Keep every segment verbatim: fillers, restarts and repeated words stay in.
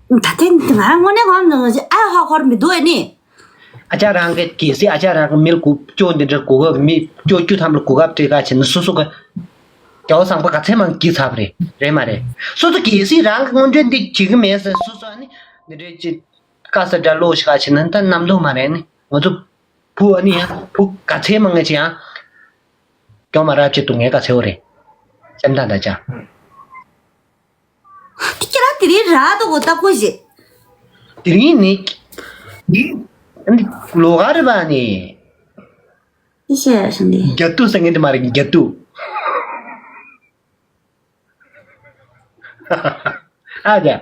ད་ཐེངས་ང་དངོས་གནས་ཁོང་ཨ་ཧ་ཧོར་མི་འདུག་ཨེ་ནི། ཨ་ཅག་རང་གི་གལ་སྲིད་ཨ་ཅག་རང་གི་མི་ལ་གོ་སྐྱོ་འདི་འདྲ་གོ་སྐབས་མི་སྐྱོ་སྐྱོ་ཐམ་ལ་གོ་སྐབས་སྤྲད་ག་བྱས་ན་སོ་སོ་གི་རྒྱལ་བ་བཟང་པོ་ག་ཚད་མང་གི་ཚབ་རེད་རེད་མ་རེད། སོ་སོ་གལ་སྲིད་རང་གི་དངོས་འབྲེལ་འདི་བྱེད་གི་མེད་ཟེར་སོ་སོ་ཨ་ནི་འདི་འདྲའི་ཅི་དཀའ་ས་འདྲ་ལོག་ཤི་ག་བྱས་ན་ད་རྣམ་རྟོག་མ་རེད་ནི་ང་ཚོ་བུ་ཨ་ནི་ཡང་བུ་ག་ཚད་མང་ངེས་ཅི་ཡང་སྐྱོ་མ་རབས་ཅི་འདུག་ངས་ག་ཚད་འོ་རེད་སེམས་ཐག་ད་ཅག་དེ་ཁྱེད་རང་དེ་རིང་རག་འདུག་གོ་ལྟ་ཁོ་ཞེས། དེ་རིང་ནི། ཨ་ནི་ལོ་ག་རེ་བ་ནི། ཤེས་ཤེས་ཡ་ཤང་དེ། རྒྱ་ཏུ་ཟེར་མཁན་དེ་མ་རེད་རྒྱ་ཏུ། ཨ་ཀྱ། དེ་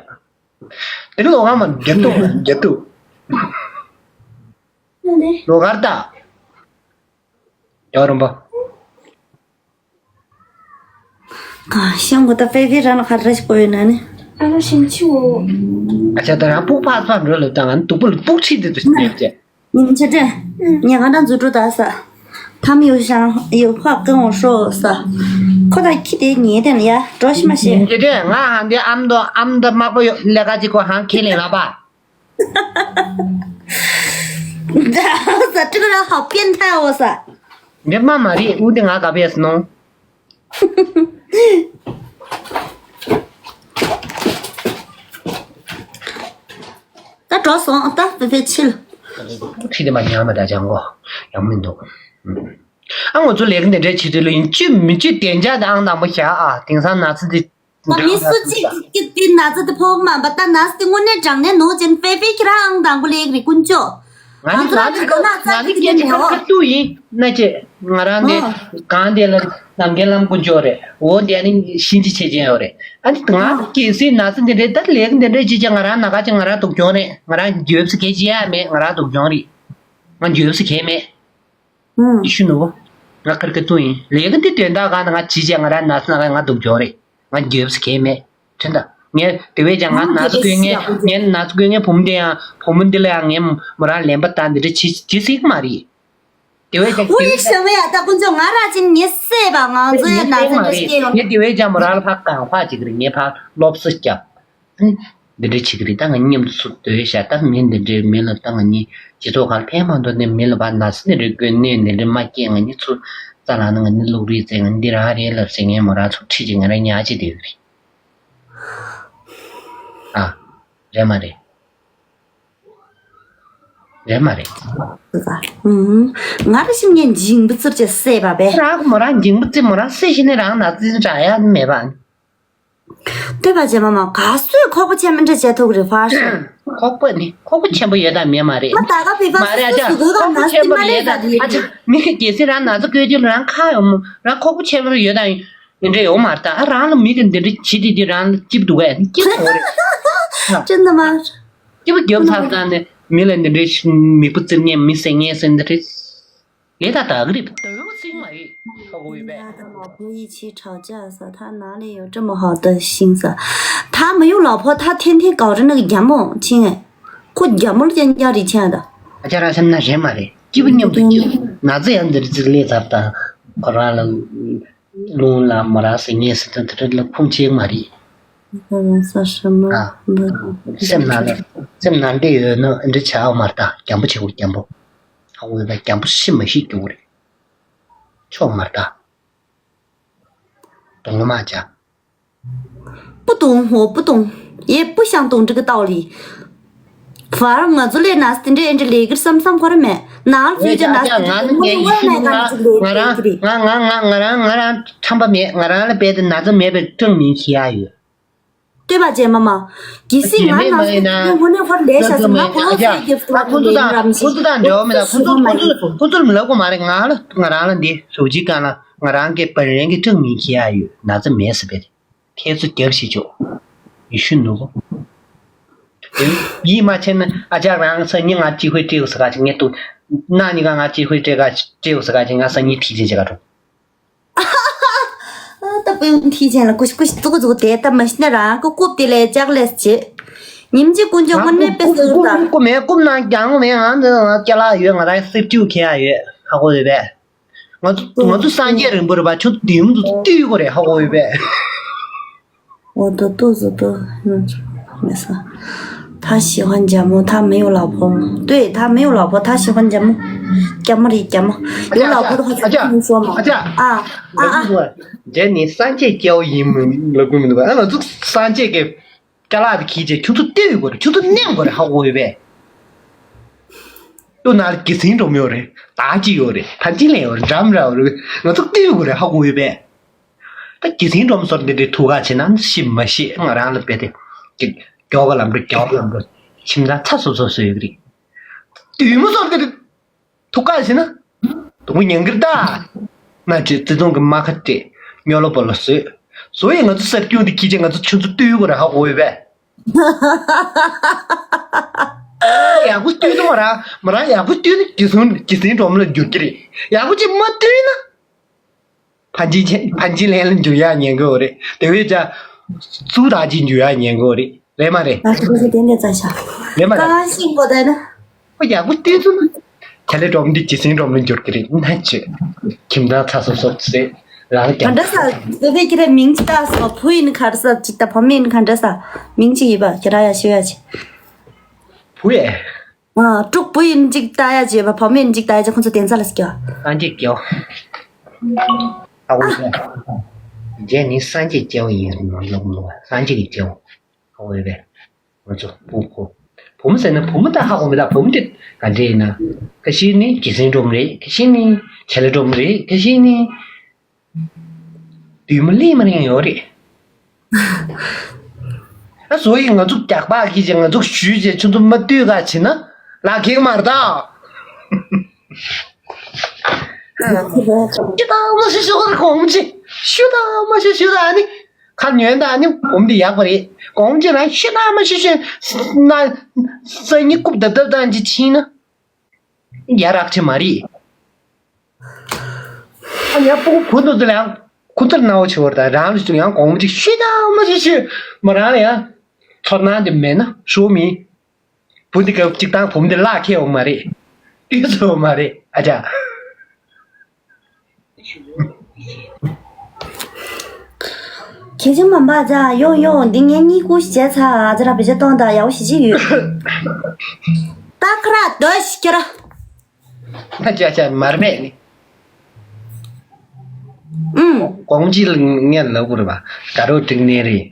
རིང་ལོ་ག་མ་རྒྱ་ཏུ་རྒྱ་ཏུ། ཨ་ནི། ལོ་གར་ད། ཡོ་རོམ་པ། གང་ཤེས་གོ་ད་ཕེ་ཕེ་ར་ན་ཁ་ར་ཞིག་གོ་ཡོད་ན་ནི། ཨ་ལོ་ཞིམ་ཆུ་འོ། ཨ་ཅག་ད་རང་སྤུག་ཕག་ཕག་འགྲོ་ལབ་དང་ང་ནི་སྡུག་པོ་ལ་སྤུག་ཁྲིད་དེ་དུ་ཉེར་ཅེ། ཉིན་ཆ་དྲན། ཉེ་གང་འདྲ་འཛུལ་འགྲོ་ད་ས། ཐམ་ཡོ་ཤང་ཡོ་ཕག་ཀན་འོ་ཧྲོ་ས། ཁོ་ད་ཁྱི་དེ་ཉེ་དེ་ན་ཡ་འགྲོ་ཤི་མ་ཤེས། ཉིན་ཆ་དྲན་ང་ཧང་དེ་ཨམ་དོ་ཨམ་ད་དམག་པོ་ཡོ་ལས་ཀ་ཅིག་གོ་ཧང་ཁེ་ལེ་ལ་པ། ད་ས་ཀྲི་ཀ་ར་ཧ་པེན་ཐའོ་ས། འདི་མ་མ་རེད་འུ་འདི་ང་ག་པས་ནོ། ད་འགྲོ་སོང་ད་བེ་བེ་ཕྱིལ། ཁྲིད་དེ་མ་ཉམས་མ་ད་ཅང་གོ་ཡང་མི་འདུག་ཨ་ང་ཚོ་ལས་ཀ་འདི་འདྲའི་བྱེད་དུས་ལ་ཡིན་གཅིག་མི་གཅིག་བདེ་འཇགས་དང་ཨང་དང་པོ་བཞག་ཨ་དེང་སང་ན་ཚ་འདི། ད་མི་སུ་གཅིག་གིས་དེ་ན་ཚ་དེ་ཕོག་མ་པ་ད་ན་ཚ་དེ་དངོས་གནས་དྲང་གནས་ནོར་ཅན་ཕེ་ཕེ་ཁྱེད་རང་ཨང་དང་པོ་ལེགས་རེད་དཀོན་མཆོག་ང་ནི་ང་ནི་ང་ནི་སྐད་ཆ་ཁ་ཐུག་ཡིན་ན་ཅེ་ང་རང་ནི་གང་དེ་ལ་ནམ་མཁའི་ལམ་དཀོན་མཆོག་རེད་འོ་དེ་ནི་གཤིན་རྗེ་ཆེ་ཅན་ཡོད་རེད་ཨ་ནི་ང་གལ་སྲིད་ན་ཚ་དེ་འདྲའི་ད་ལེགས་དེ་འདྲའི་ཅི་ཅེ་ང་རང་ན་ག་ཅེ་ང་རང་སྡུག་གྱོང་རེད་ང་རང་འགྱོད་སེ་གལ་ཅི་ཡ་མེད་ང་རང་སྡུག་གྱོང་རེད་ང་འགྱོད་སེ་གལ་མེད། ཨུམ། ཡེ་ཤུ་ནུ། ང་ཁར་ཀ་ཏུ་ཡིན། ལས་ཀ་འདི་དོན་དག་གང་ན་ང་ཇི་བྱས་ང་རང་ན་ཚ་ན་ང་སྡུག་གྱོང་རེད། ང་འགྱོད་སེ་གལ་མེད། དྲན་ད། ངས་དེ་བས་ཀྱང་ང་ང་ན་ཚ་འགྱོད་སེ་གོས་ངས་ཡག་པོ་འགྱོད། ངས་ན་ཚ་གོས་ངས་བུ་མོ་འདི་ཡང་བུ་མོ་འདི་ལ་ཡང་ངས་མོ་རང་ལན་པ་བཏང་འདི་འདྲ་བྱེད་བྱེད་སྲིད་ཀྱི་མ་རེད། དེ་བས་ཀྱང་དེ་ཨུ་ཡི་བས་ཀྱང་ཞང་བས་ཡ་ད་ཀུན་ཚོ་ང་ར་ཅིན་ངས་བསད་པ་ང་ཚོའི་ངས་ན་ཚ་བསད་མ་འདྲ་རེད་སྐྱེ་ཡོང་། ངས་དེ་བས་ཀྱང་མོ་རང་ལ་ཕར་གང་ཕར་བྱེད་ཀྱི་རེད་ངས་ཕར་སློབ་གསོ་བརྒྱབ། ཨ་ནི། འདི་འདྲ་བྱེད་ཀྱི་རེད་ད་ང་གཉིས་མཉམ་དུ་ཚུར་སྡོད་བཞག་ད་མི་འདི་འདྲའི་མི་ལ་ད་ང་གཉིས་སྤྱི་ཚོགས་ཁག་ལ་ཕན་མ་ཐོགས་ནས་མི་ལ་བ་ན་ཚ་འདི་འདྲའི་དགོས་གནས་འདི་འདྲའི་མ་སྐྱེས་ང་གཉིས་ཚུར་རྩ་ལ་ན་ང་གཉིས་བླུག་རེས་བཙལ་ང་འདི་རང་རེད་ལབ་ཟེར་ངས་མོ་རང་ཚུར་ཁྲིད་ཅིག་ང་རང་ཉག་ཅིག་བསྡད་ཀྱི་རེད། ཨ། རེད་མ་རེད། རེད་མ་རེད། ང་རེ་ཞིག་ངས་འཇིང་པོ་ཙིར་ཅེས་བསད་པ་བས། རང་མོ་རང་འཇིང་པོ་ཙིར་མོ་རང་བསད་ཤི་ནས་རང་ན་ཙི་ཙི་དྲག་ཡ་མེད་པ། ལྟོས་པ་བྱས་མ་མ་ག་སུས་ཁོག་པ་ཆེན་མི་འདྲ་བྱས་ཐུབ་ཀྱི་རེད་ཕར་ཤོག་ཁོག་པ་ནི་ཁོག་པ་ཆེན་པོ་ཡོད་དམ་མེད་མ་རེད། མ་ད་ག་བི་ཕ་མ་རེད་ཨ་སུ་ཅག་སུ་གོ་ག་ཁོག་པ་ན་ཆེན་སི་པོ་མ་རེད་ཡོད་ད་ད་ཨ་ཅག་མི་གི་གལ་སྲིད་རང་ན་ཚ་བཀོད་རྒྱུ་རང་ཁ་ཡོད་མོ་རང་ཁོག་པ་ཆེན་པོ་ཡོད་དམ་ཡིན་འདྲ་ཡོད་མ་རེད་ད་ཨ་རང་ལ་མི་གི་འདི་འདྲ་བྱེད་དེ་དུས་རང་ལ་སྐྱིབ་འདུག་གས་སྐྱིབ་འོ་རེད། ཅི་འདི་མ། སྐྱིབ་རྒྱབ་ཚར་ཙང་ནས་མི་ལ་འདི་འདྲའི་མིག་པ་བཙིར་ངས་མི་ཟེར་ངས་ཟེར་འདི་རེད། ལས་ད་དག་རིབ་དག་སྲིང་མ་ཡིན་ཧ་གོ་ཡོད་པས། ང་དང་ལ་ཕོ་ཡི་ཆེས་ཁྲག་ཅག་ས་ཐ་ན་ལས་ཡོད་བཀྲ་མ་ཧ་ད་ཤིང་ས། ཐ་མ་ཡུག་ལ་ཕོ་ཐ་ཐེན་ཐེན་གའོ་རེ་ན་གི་རྒྱ་མོ་ཆིང་ངས། ཁོ་རྒྱ་མོ་ལ་ཅན་རྒྱ་རི་ཆེན་ད། ཨ་ཅག་རང་སེམས་ན་རེད་མ་རེད་སྐྱིད་པོ་མཉམ་དུ་སྐྱིད་ན་ཚ་ཡང་འདིར་རྩིག་ལས་ཚར་ད་ཁོ་རང་ལ། རླུང་ལ་མོ་ར་ཟེར་ངས་ཟེར་དོན་དེ་འདྲ་ལ་ཁུངས་ཆེ་མ་རེད། ས་ཧྲི་མ་ཨ། འདི། སེམས་ནང་ལ་སེམས་ནང་འདྲེ་ཡོད་ན་འདྲེ་བྱ་བ་མ་རེད་ད་རྒྱམ་པོ་བྱེད་དགོས་རྒྱམ་པོ། ཧ་གོ་ཡོད་ད་རྒྱམ་པོ་ཤི་མ་ཤི་རྒྱུ་རེད། ཆོག་མ་རེད་ད། གདོང་ལ་མ་བྱ། པུ་ཏུང་ཧོ་པུ་ཏུང་། ཡེ་པུ་ཤང་ཏུང་ཀྲི་ཀི་ཏའོ་ལི། བར་ང་ཚོ་ལས་ན་སྟེ་འདྲེ་འདྲེ་ལས་ཀིར་བསམ་བསམ་ཁོ་ར་མེད་ནང་ལ་ཚུད་ཅེ་ན་སྟེ་འདྲེ་ང་ནི་ངའི་ཡིད་ཤུགས་ང་ང་ང་ང་རང་ང་རང་ང་རང་ང་རང་ཁྲམ་པ་མེད་ང་རང་ལ་རྦད་དེ་ན་ཚ་མེད་པའི་ཀྲང་མིན་ཁྱི་ཡ་ཡོད། ལྟོས་པ་བྱས་མ་མ། གལ་སྲིད་ང་ན་སྟེ་འདྲེ་དངོས་གནས་ཁོ་ར་ལས་ཤ་ཟིན་ན་ཁོ་རང་ཚོའི་རྒྱབ་ཏུ་ཁོ་ཚོ་དང་ཁོ་ཚོ་དང་འབྲེལ་བ་མེད་ད་ཁོ་ཚོ་ཁོ་ཚོ་ཁོ་ཚོར་མི་ལབ་གོ་མ་རེད་ང་ལ་ང་རང་ལ་འདི་ཟུག་ཅིག་གང་ལ་ང་རང་གི་བར་རན་གི་ཀྲང་མིན་ཁྱི་ཡ་ཡོད་ན་ཚ་མེད་ཟེར་བས། ཁྱེད་ཚོ་རྒྱབ་ཤིག་ཆོག་ཡེ་ཤུ་ནུ་བོ། ཡིད་མ་ཆེས་ན་ཨ་ཅག་རང་སང་ཉིན་ང་ཅི་ཧུའི་སྤྲད་དགོས་ཟེར་ག་ཅིག་ངས་ཏུ། གནངས་ཉིན་ཀ་ང་ཅི་ཧུའི་སྤྲད་ག་སྤྲད་དགོས་ཟེར་ག་ཅིག་ང་སང་ཉིན་ཐིག་ཅན་བྱེད་ག་འགྲོ། ད་པུས་མོ་ཐིག་ཅན་ལ་ཀུ་ཤི་ཀུ་ཤི་ཙུ་གུ་ཙུ་གུ་དེ་ལྟ་མ་ཤི་ན་རང་ཀུ་རྐུབ་དེ་ལས་ལྕགས་ལས་བྱེད། ཉིན་གཅིག་དཀོན་མཆོག་དངོས་གནས་དཔེ་ཟེར་ད། རྐུབ་མེད་རྐུབ་ནང་རྒྱང་མེད་ང་འདི་ང་སྐྱ་ལག་ཡོད་ང་རང་སེབ་ཅིའུ་ཁྱེར་ཡ་ཡོད་ཧ་གོ་ཡོད་པས། ང་ཚོ་ང་ཚོ་སངས་རྒྱས་རིན་པོ་རེད་པ་ཁྱོད་བདུད་མོ་ཚོ་བཏུལ་དགོས་རེད་ཧ་གོ་ཡོད་པས། འོ་ད་ཏོག་ཙམ་ཏོ། 没事。他喜欢节目，他没有老婆吗？对，他没有老婆，他喜欢节目。节目里节目有老婆的话，怎么这么说嘛？啊啊啊！ རྗེས་ནི་སངས་རྒྱས་སྐྱེ་བོ་ཡིན་མིན་ལབ་དགོས་མི་འདུག་ཨ་ང་ཚོ་སངས་རྒྱས་ཀྱི་ཅ་ལག་དེ་ཁྱེར་བྱས་ཁྱོད་ཚོ་ལྟོས་དགོས་རེད། ཁྱོད་ཚོ་མནན་དགོས་རེད། ཧ་གོ་ཡོད་པས། ལྟོས་ན་ལ་གི་སིན་འགྲོམ་ཡོད་རེད། དར་ཅིག་ཡོད་རེད། ཐམས་ཅད་ལས་ཡོད་རེད། འགྲམ་ར་ཡོད་རེད། ང་ཚོ་ལྟོས་དགོས་རེད། ཧ་གོ་ཡོད་པས། ད་གི་སིན་འགྲོམ་སོར་འདི་འདྲའི་ཐུག་ག་བྱེད་ན་ཤི་མ་ཤི་ང་རང་ལ་བས་ཏེ་ཀྱི་མགྱོགས་པ་ལམ་འགྲོ་མགྱོགས་པ་ལམ་འགྲོ་ཁྱིམ་ཚང་ཚ་སོ་སོ་སོ་ཡོད་རེད། དུས་མོ་སོར་འདི་འདྲའི་ཐུག་ག་བྱེད་ན། དུང་ཉན་གིར་ད། ན་ཅི་བརྩི་མཐོང་གི་རྨ་ཁ་སྤྲད། སྨྱོ་ལོ་པོ་ལོ་བཟོས། བཟོ་ཡི་ང་ཚོ་སར་སྐྱོན་དེ་ཁྱི་ཅན་ང་ཚོ་ཆུ་ཚོད་བཏུལ་དགོས་ར་ཧ་གོ་ཡོད་པས། ཡག་པོ་བཏུལ་དུ་མ་ར་མ་ར་ཡག་པོ་བཏུལ་ན་གི་སུན་གི་སིན་སྒྲོམ་ལ་འགྱུར་གི་རེད། ཡག་པོ་ཅིག་མ་བཏུལ་ན། ཕན་ཅིན་ཕན་ཅིན་ལན་ལ་འགྱུར་ཡག་ཉན་གི་རེད། དེ་བས་ཀྱང་། སུ་ར་ཅིག་འགྱུར་ཡག་ཉན་གི་རེད། རེད་མ་རེད། ང་ཚོ་དེ་འདྲ་ཙམ་ཤག་རེད་མ་རེད། ཀ་ཤིང་པོ་དེ་ནི། ཨོ་ཡག་པོ་བལྟས་སོང་ན། ཁྱེད་ལས་སྒྲོམ་འདི་ཇི་སྲིད་སྒྲོམ་ལ་འགྱུར་གི་རེད་ན་ཅི། ཁྱིམ་ཚང་ཚ་སོབ་སོབ་ཟེར། རང་ག་ཀྱང་འདྲ་ས། བེ་བེ་ཁྱེད་རའི་མིང་ཅི་བཏགས་སོ། བུ་ཡིན་ག་རེ་ཟ་ཅིག་ད་བུ་མོ་ཡིན་ག་འདྲ་ས། མིང་ཅི་ཡིན་པ་ཁྱེད་རང་ཡ་ཤོད་ཡ་ཅི། བུ་ཡེ། ཨ་ཀྲུག་བུ་ཡིན་ཅིག་བཏགས་ཡ་ཅི་བ་བུ་མོ་ཡིན་ཅིག་བཏགས་ཡ་ཅི་ཁོང་ཚོ་དེ་ཚ་ལ་སྐྱོ། སངས་རྒྱས་སྐྱོ། ཨ་འོ་ཟེར། རྗེས་ནི་སངས་རྒྱས་སྐྱོ་ཡིན་ནོ་ལོག་ནོ་སངས་རྒྱས་ཀྱི་སྐྱོ། ཨོ་ཡོད་པས། ང་ཚོ་བུ་ཁོ། བུ་མོ་ཟེར་ན་བུ་མོ་ད་ཧ་གོ་མི་ད་བུ་མོ་དེ་ག་འདྲ་ཡིན་ན། ཁ་ཤས་ནི་གྱི་སེང་སྒྲོམ་རེད། ཁ་ཤས་ནི་བྱ་ལེ་སྒྲོམ་རེད། ཁ་ཤས་ནི་བདུད་མོ་ལི་མ་རིང་ཡོད་རེད། ཨ་བཟོ་ཡི་ང་ཚོ་རྒྱག་པ་གི་ཅེ་ང་ཚོ་ཞུས་ཅེ་ཆུ་ཚོད་མ་བཏུས་ག་ཕྱིན་ན་ལ་ཁེག་མར་ད། ཤི་ད་མ་ཤི་ཤི་གོང་ཅི་ཤི་ད་མ་ཤི་ཤི་ད་ནི། ཁ་ཉོན་དང་ནི་བུམ་འདི་ཡག་པ་རེད། གོང་ཅི་རང་ཤི་ན་མ་ཤི་ཤི་ན། སང་ཉིན་རྐུབ་རྡབ་རྡབ་དང་ཅི་ཕྱིན་ན། ཡ་རག་ཆེ་མ་རེད། ཨ་ཉ་སྤུ་གུ་བུ་འདུག་ཟེར་ཡང་ཁོ་ཚོར་སྣང་བ་ཆེ་བར་དང་རང་ལ་ཡང་གོང་ཅི་ཤི་ན་མ་ཤི་ཤི་མ་རང་ལ་ཡང་ཚོར་སྣང་འདི་མེད་ན་ཞོ་མི། བུ་འདི་སྐབས་གཅིག་དང་བུམ་འདི་བརླག་ཁེལ་འོང་མ་རེད། ལྟོས་ཚོད་འོང་མ་རེད་ཨ་ཅག་གལ་ཆེན་མ་འབའ་ཅག་ཡོང་ཡོང་འདི་ངས་གཉིད་ཁུག་བྱས་ཚ་ཨ་ཅག་ར་བེ་ཅག་གཏོང་དང་ཡག་པོ་ཞིག་ཅིག་ཡོད། ད་ཁ་ར་སྡོད་ཤི་ཁྱེར། ཨ་ཅག་ཅག་མར་མེད་ནི། ཨུམ། གོང་ཅི་ལ་ངས་ལབ་དགོས་རེད་པ། དགའ་རོགས་འགྲིག་ནས་རེད།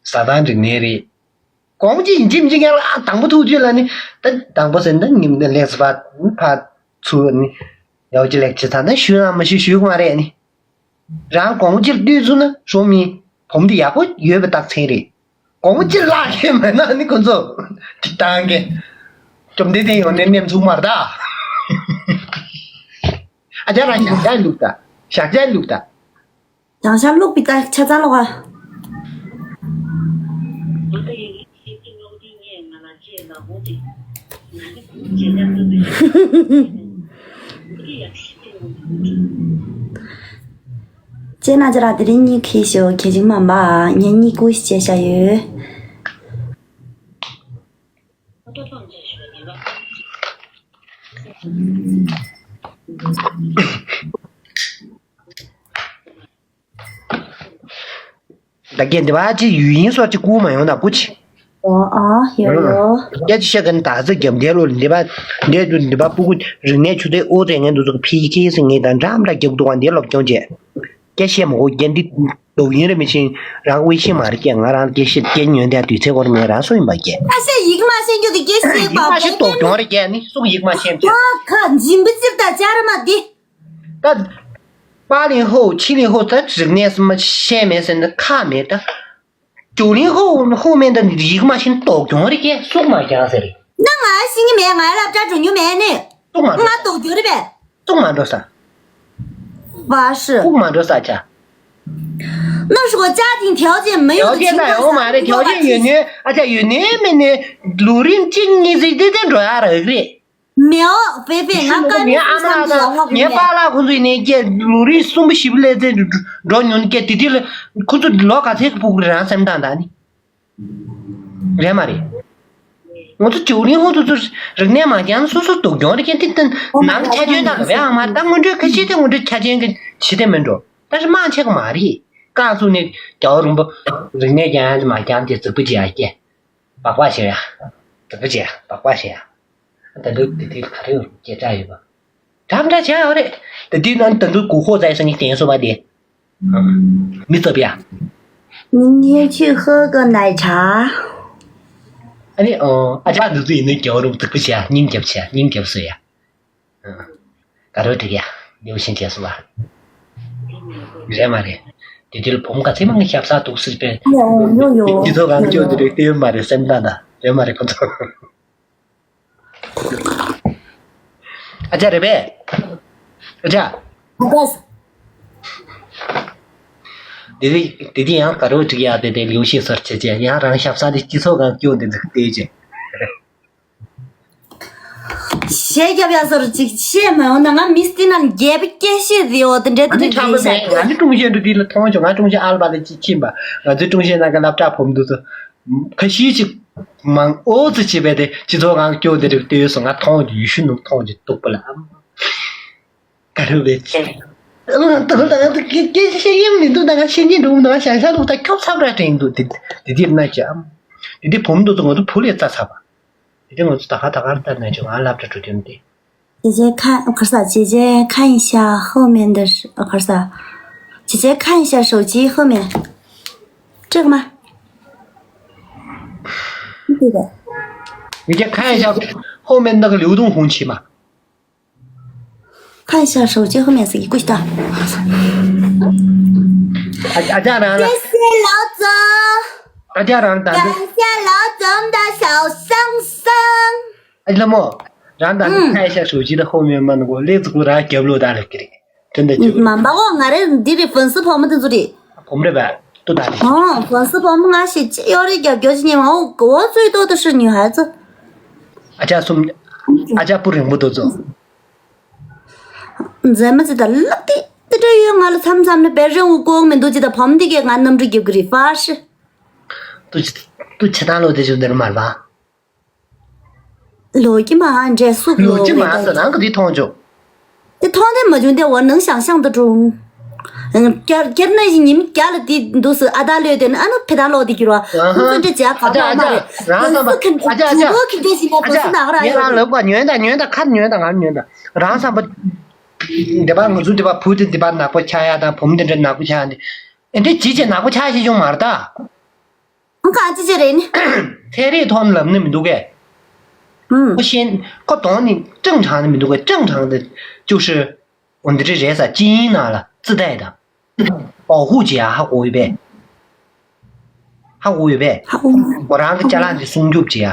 ཟ་ཐང་འགྲིག་ནས་རེད། གོང་ཅི་ཡིན་གཅིག་མིན་གཅིག་ངས་ལ་དང་པོ་ཐུག་དུས་ལ་ནི་ད་དང་པོ་ཟེར་ན་ཉིན་ལས་སུ་ཕ་ཕ་ཚུ་ནི་ཡག་ཅི་ལེགས་ཅི་ཚ་ན་ཞུ་ན་མ་ཞུ་ཞུ་གི་མ་རེད་ནི། རང་གོང་ཅིར་ལྟོས་ཚུ་ན་ཞོ་མི་བུམ་འདི་ཡག་པོ་ཡོད་པའི་རྟགས་མཚན་རེད། གོང་ཅིར་བརླག་ཤེས་མེད་ན་ནི་ཁོ་ཚོ་ཅིག་བཏང་གི། བཅོམ་ལྡན་འདས་ཡོང་ནས་ནེམ་ཚུགས་མར་ད། ཨ་ཅག་རང་ཞག་ཞག་ལུག་ད། ཞག་ཞག་ལུག་ད། དང་ཤར་ལུག་པི་ཏ་ཆ་ཚང་ལོག་ཨ། ཅེ་ན་ཅ་ར་དེ་རིང་གཉིད་ཁེལ་ཤོག་གལ་ཆེན་མ་འབའ་ངས་གཉིད་ཁུག་ཤིག་བྱས་བཞག་ཡོད། ད་གན་འདི་བ་ཅི་ཡུལ་ཡིན་སོགས་ཅི་ཀུ་མ་ཡོང་ན་ཀུ་ཅི། ཨོ་ཨ་ཡོ་ཡོ། སྐད་ཆ་བཤད་ག་ནི་ད་ཟེར་རྒྱབ་འདས་ལོ་འདི་བ་འདས་དུ་འདི་བ་སྤུ་གུ་རིག་གནས་ཆུ་ཚོད་ཨོ་ཙེ་ངན་འདུག་ཟེར་ཕི་ཁེ་སི་ངེད་དང་འདྲ་འདྲ་རྒྱབ་འདུག་བ་འདི་སློབ་སྦྱོང་བྱས། སྐད་བཤད་མ་གོ་རྒན་འདི་འདུག་ཡིན་རེ་མི་ཤེས་རང་དབུས་ཤེས་མ་རེད་སྐད་ང་རང་སྐད་བཤད་སྐད་ཉོན་དེ་དུས་ཚེ་གོར་མེད་རང་སུ་ཡིན་པ་སྐད། ཨ་ཤེ་ཡིག་མ་ཤེས་རྒྱུ་དེ་སྐད་བཤད་པ་ཡིག་མ་ཤེས་དོགས་སྐྱོང་རེད་སྐད་ནི་སུ་ཡིག་མ་ཤེས་ཁ་འཇིམ་པི་ཙིར་ད་ཅ་ར་མ་དེ། ད། པཱ་ལིང་ཧོ་ཆི་ལིང་ཧོ་ད་རིག་གནས་སུ་མ་ཤེས་མེད་ཟེར་ན་ཁག་མེད་ད། ཇོ་ལིང་ཧོ་ཧོ་མེད་ད་ཡིག་མ་ཤེས་དོགས་སྐྱོང་རེད་སྐད་སུག་མ་རྒྱག་ཟེར་རེད། ན་ང་ཤེས་ཀྱི་མེད་ང་སློབ་གྲྭ་འགྲོ་རྒྱུ་མེད་ནི། སུག་མ་འགྲོ་ང་དོགས་རྒྱུ་རེད་པས། སུག་མ་འགྲོ་ས། 巴士。 སུག་མ་འགྲོ་ས་ཆ། 那如果家庭条件没有的情况下， 条件ད་ཡོད་མ་རེད། 条件་ཡོད་ནི་ཨ་ཅག་ཡོད་ནི་མེད་ནི་ལུག་རིང་གཅིག་གཉིས་ཟིག་དེ་དེ་འགྲོ་ཡ་རག་རེད། མེའོ་ཕེ་ཕེ་ང་ཀ་མི་ཨ་མ་ལགས་དང་ངའི་པཱ་ལགས་ཁོང་ཚོ་ཡིན་ནའི་སྐད་ལུག་རིང་གསུམ་པོ་བཞི་པོ་སླེབས་ཚེ་འགྲོ་ཉོན་སྐད་དེ་དུས་ལ་ཁོ་ཚོ་ལོ་ག་ཚད་ཀྱི་ཕྲུ་གུ་རེད་རང་སེམས་ཐག་ད་ནི། རེད་མ་རེད། ང་ཚོ་ཇོ་ལིང་ཧོ་ཚོ་ཚོ་རིག་གནས་མ་སྦྱངས་སོ་སོ་སྡུག་གྱོང་རེད་ཀྱང་དེ་ལྟ་ནང་ཆ་རྐྱེན་དང་ལ་བའི་ཨ་མ་ད་སྔོན་འགྲོའི་ཁ་ཤས་དེ་སྔོན་འགྲོའི་ཆ་རྐྱེན་གྱི་ཇི་ལྟ་མིན་འགྲོ་ད་རེ་མང་ཆེ་གི་མ་རེད། རྐང་བཙུགས་ནས་རྒྱལ་བ་རིན་པོ་རིག་གནས་སྦྱང་ཡ་མ་སྦྱངས་དེ་རྫིག་པོ་བྱེད་ཡ་སྐད། སྦག་སྦག་བྱེད་ཡ། དེ་ག་བྱེད་ཡ། སྦག་སྦག་བྱེད་ཡ། ད་དུང་དེ་དུས་ག་རེ་ཡོད་སྐད་གྲགས་ཡོད་པ། འདྲ་འདྲ་བྱས་ཡོད་རེད། དེ་དུས་ནང་ད་དུང་གུ་ཧོ་ཙའི་སང་གི་བསྟན་སོ་པ་དེ། མི་ཚབ་ཡ། 明天去喝个奶茶。 ཨ་ནི་ཨ་ཅག་འདི་ཚོ་ཡིན་ནའི་རྒྱ་བོ་རུ་དུ་ཀུ་བྱས་ཡ། སྙིང་རྒྱབ་བྱས་ཡ། སྙིང་རྒྱབ་བཟོས་ཡ། ག་རེ་འགྲིག་ཡ། ལེའུ་ཤིན་བྱས་སོང་བ། རེད་མ་རེད། དེ་དུས་ལ་བུ་མོ་ག་ཚད་མང་ཞབས་ས་འདུག་ཟེར་པས། ཡོ་ཡོ་ཡོ། དེ་ཚོ་གང་བཅོས་དེ་རེད་ལྟོས་མ་རེད་སེམས་ཐག་ད་རེད་མ་རེད་ཁོ་ཚོ། ཨ་ཅག་རེད་པས། ཨ་ཅག་དེ་དེ་དེ་དེ་ཡང་ག་རེ་འགྲིག་ཡ། དེ་དེ་ལེའུ་ཤིན་སོར་ཆེ་ཆེ་ཡང་རང་ཞབས་ས་དེ་སྤྱི་ཚོགས་གང་བཅོས་དེ་འདུག་ལྟོས་ཅེ། གཞས་རྒྱབ་ཡ་སོར་ཅིག་བཤད་མ་ཡོང་ན། ང་མི་སྟེང་ན་རྒྱལ་པོ་སྐད་བཤད་དེ་ཡོད་དེ་འདྲ་ཨ་དེ་ནི་འདྲ་ཁྲམ་པ་རེད་ཤག་མེད། ང་ནི་ཀྲུང་ཞོན་དུ་དེ་ལ་མཐོང་བྱུང་། ང་ཀྲུང་ཞོན་ཨལ་པ་ལ་ཅིག་ཕྱིན་པ། ང་ཚོའི་ཀྲུང་ཞོན་ནང་གི་སློབ་གྲྭ་བུ་མོ་དེ་ཚོ་ཁ་ཤས་ཅིག་མང་ཨོ་ཙི་བྱེད་པས་དེ་སྤྱི་ཚོགས་གང་སྐྱོ་དེ་རིགས་ལྟོས་སོང་། ང་མཐོང་རྒྱུ་ཡུལ་ཤུལ་ནུབ་མཐོང་རྒྱུ་སྡུག་པ་ལ་ཨམ། ག་རེ་བས་ཅི། ཨང་ད་ད་ད་སྐད་ཆ་བཤད་ཡིན་མི་འདུག་ད་ང་ཤེས་ཉེན་འགྲོ་འདུག་ང་ཞང་ཞང་འདུག་ད་ཁྱོད་ཚབ་ར་དྲན་འདུག་དེ་དེ་དེ་ན་ཅི་ཨམ། དེ་དེ་བུ་མོ་འདུག་ཚོ་ང་ཚོ་བུ་ལས་རྩ་ཚ་བ། དེ་ང་ཚོ་ད་ཁ་ད་གར་ལྟར་ན་ཅི་ང་སློབ་གྲྭ་འགྲོ་དུས་དེ།姐姐看，可是姐姐看一下后面的是，呃，可是，姐姐看一下手机后面，这个吗？这个。你先看一下后面那个流动红旗嘛。 看一下手机后面是一个的。 ཨ་ཅག་རང་ལ། 谢谢老总。 ཨ་ཅག་རང་ད་འདི། 感谢老总的小星星。 ཨ་ཅག་ལ་མོ། རང་ད་འདི་看一下手机的后面嘛། ནི་གོ་ལེགས་ཚུགས་རང་རྒྱབ་ལོ་ད་ལ་ཀི་རེད། དོན་དུ་ཅི། མ་འབའ་འོ་ང་རེ་འདི་རེད། ཧྥོན་སི་ཕོ་མོ་དེ་ཚོ་རེད། བུ་མོ་རེད་པས། ཏུ་ད་རེད། ཨོ་ཧྥོན་སི་ཕོ་མོ་ང་ཞིག་ཅི་ཡོད་རེད། རྒྱབ་སྐྱོར་ཅི་ཉེ་མ་འོ་གོ་ཚུལ་ཏོ་ཏོ་ཧྲི་ཉུ་ཧ་ཙི། ཨ་ཅག་གསུམ། ཨ་ཅག་སྤུ་རིང་པོ་དེ་ཚོ། མཛེས་མ་ཅི་ད་ལག་དེ་དེ་འདྲ་ཡོད། ང་ལ་མཚམས་མཚམས་ནས་བེར་རིང་བོ་གོག་མི་འདུག་ཅི་ད་བམ་དེ་གས་ང་གནམ་གྲུ་རྒྱབ་གི་རེད་ཧྥ་ཧྲི། ཏུ་ཅི་ཏུ་ཆི་ད་ལོ་དེ་ཅུ་འདིར་མར་བ། ལོ་ཀྱི་མ་འདྲེ་སུག་ལོ་ལོ་ཀྱི་མ་ཟེར་རང་གི་དེ་མཐོང་ཆོག་དེ་མཐོང་དེ་མ་བྱུང་དེ་འོ་ནང་ཤང་ཤང་དུ་འགྲོ། ཀྱར་ཀྱར་ན་ཡིན་ཉིན་རྒྱ་ལ་དེ་འདུག་སུ་ཨ་ད་ལོས་དེ་ནི་ཨ་ནུ་ཕེ་ད་ལོ་དེ་གྱུར་བ་ཁོང་ཚོ་འདྲེ་བྱ་ག་ཨ་ཅག་ཨ་པ་མ་རེད། ཅག་རང་བསམ་པ་ཨ་ཅག་ཨ་ཅག་ཁོང་ཚོ་ཨ་ཁི་འདྲེ་ཞིག་ལ་ཨ་ཁོང་ཅག་ཚོ་ནག་ར་ངས་ཡོད་རང་ལབ་ག་ཉོན་དང་ཉོན་དང་ཁ་ཉོན་དང་ང་ཉོན་དང་རང་བསམ་པ། འདི་པ་ང་ཚོ་འདི་པ་བུ་དེ་འདི་པ་ནག་པོ་ཆགས་ཡ་དང་བུ་མོ་དེ་འདྲ་ནག་པོ་ཆགས་ཡ་འདི། ཨེ་འདྲེ་ཇི་བྱས་ནག་པོ་ཆགས་ཤེས་ཡོང་མ་རེད་ད། གང་ཅི་ཅི་རེད་ནི། ཚན་རིག་ཐོག་ནས་ལབ་ནི་མི་འདུག་གས། ཨུམ། ཁོ་ཤེས། ཁོ་དོན་ནི་正常་ནི་མི་འདུག་གས། 正常的就是འོ་འདི་འདྲ་རེད་ས། 基因ནང་ལ་自带的། 保护ཅེས་ཧ་གོ་ཡོད་པས། ཧ་གོ་ཡོད་པས། ཧ་གོ། ཁོ་རང་གི་ཅ་ལག་འདི་སྲུང་སྐྱོབ་ཅེས་ཡ།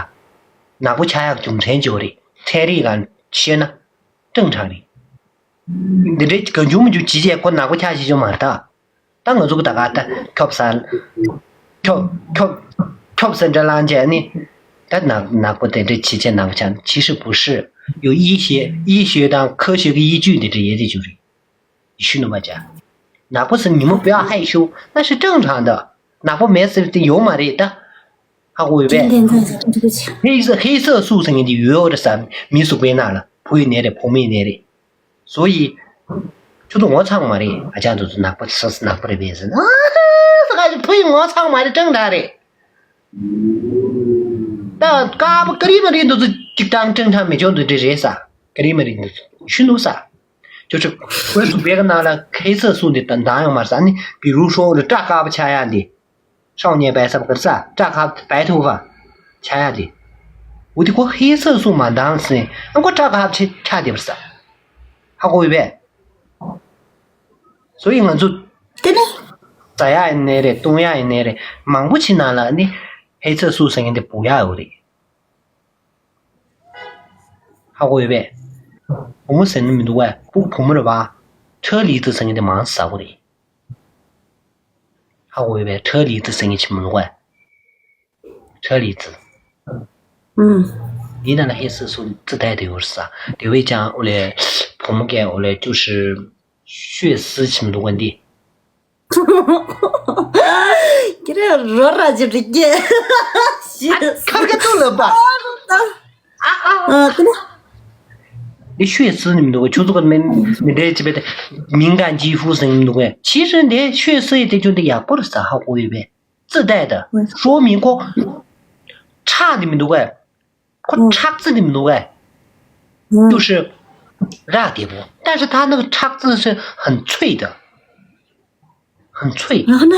ནག་པོ་ཆགས་ཡག་རྒྱུ་མཚན་ཅིག་ཡོད་རེད། ཚན་རིག་ག་བཤད་ན་正常་རེད། འདི་འདྲའི་གང་བྱུང་མི་འཇུག་ཇི་བྱས་ཁོ་ནག་པོ་ཆགས་ཤེས་ཀྱི་མ་རེད་ད། ད་ང་ཚོ་གི་ད་ག་ད་ཁྱོབ་ས། ཁྱོབ་ཁྱོབ་ཁྱོབ་ས་འདྲ་ལངས་བྱས་ནི། ད་ནག་ནག་པོ་དེ་འདྲ་ཇི་བྱས་ནག་པོ་ཆགས་ནི། 其实不是། 有医学医学དང་科学གི依据འདི་འདྲ་ཡོད་དེ་ཅུ་རེད། ཡེ་ཤུ་ནུ་མ་ཅག་ནག་པོ་ཟེར་ཉི་མ་བུ་ཡ་ཧའི་ཤུ་ན་ཤི་正常的། ནག་པོ་མེད་ཟེར་དེ་ཡོད་མ་རེད་ད། ཧ་གོ་ཡོད་པས། 黑色黑色素ཟེར་མཁན་དེ་ཡོད་རེད་ས། མི་གཟུགས་པོའི་ནང་ལ་བུ་ཡི་ནད་རེད་བུ་མོའི་ནད་རེད། 所以། ཁྱོད་ཚོ་ངོ་ཚ་མ་རེད། ཨ་ཅག་ཚོ་ཚོ་ནག་པོ་ས་ནག་པོ་རེད་པས་ཟེར་ན། ཨ་ཧ་ཧ་ཧ། ཕུ་ཡི་ངོ་ཚ་མ་རེད། 正常་རེད། ད་དཀར་པོ་ཀ་རི་མ་རི་འདི་ཚོ་གཅིག་དང་正常མི་ཆོག་འདི་འདྲ་རེད་ས། ཀ་རི་མ་རི་འདི་ཚོ་ཤུ་ནུ་ས། ཁྱོད་ཚོ་ཁོའི་གཟུགས་པོའི་ནང་ལ་黑色素འདི་ད་འདང་ཡོང་མ་རེད་ས། ནི་比如说་འདི་སྐྲ་དཀར་པོ་ཆགས་ཡ་འདི། 少年白头发ས་སྐྲ་དཀར་白头发ཆགས་ཡ་དེ། འོ་དེ་ཁོ་黑色素མ་འདང་ཟེར་ཨ་ཁོ་སྐྲ་དཀར་ཆེ་ཆགས་བསྡད་པ་ས། ཧ་གོ་ཡོད་པས། 所以་ང་ཚོ་དེ་ནི་ཟ་ཡ་ཡིན་ནའི་རེད་བཏུང་ཡ་ཡིན་ནའི་རེད་མང་པོ་ཅིག་ནང་ལ་ནི་黑色素ཟེར་མཁན་དེ་བུག་ཡ་ཡོད་རེད། ཧ་གོ་ཡོད་པས། བུ་མོ་ཟེར་ནི་མི་འདུག་གས། ཕྲུ་གུ་བུ་མོ་རེད་པ།车厘子ཟེར་མཁན་དེ་མང་ཟ་གོ་རེད། ཧ་གོ་ཡོད་པས། 车厘子ཟེར་མཁན་ཅིག་མི་འདུག་གས། 车厘子། ཨུམ། འདི་ནང་ན་黑色素自带的ཡོད་ས། དེ་བས་ཀྱང་འོ་ལེ། བུ་མོ་གས་འོ་ལེ་就是血丝ཅིག་མི་འདུག་གས་འདི། ཁྱེད་རང་རོ་ར་ཅིག་རིག་གས། ཁར་ག་ཏུ་ལབ་པ། ཨ་ཨ། ཨ་དེ་ནི། འདི་血丝ནི་མི་འདུག་གས། ཁྱོད་ཚོ་ག་མི་མི་འདྲའི་ཅི་བས་ཏེ་敏感肌肤ཟེར་མི་འདུག་གས། ཕྱི་རོལ་འདི་血丝་ཡི་སྟེགས་ཆུང་འདི་ཡག་པོ་རེད་ས། ཧ་གོ་ཡོད་པས། 自带的说明ཁོ་车 ཁྲག་དེ་མི་འདུག་གས། ཁོ་ཁྲག་རྩི་དེ་མི་འདུག་གས། 就是རགས་བདེ་པོ། 但是他那个ཁྲག་རྩི是很脆的，很脆。 然后呢？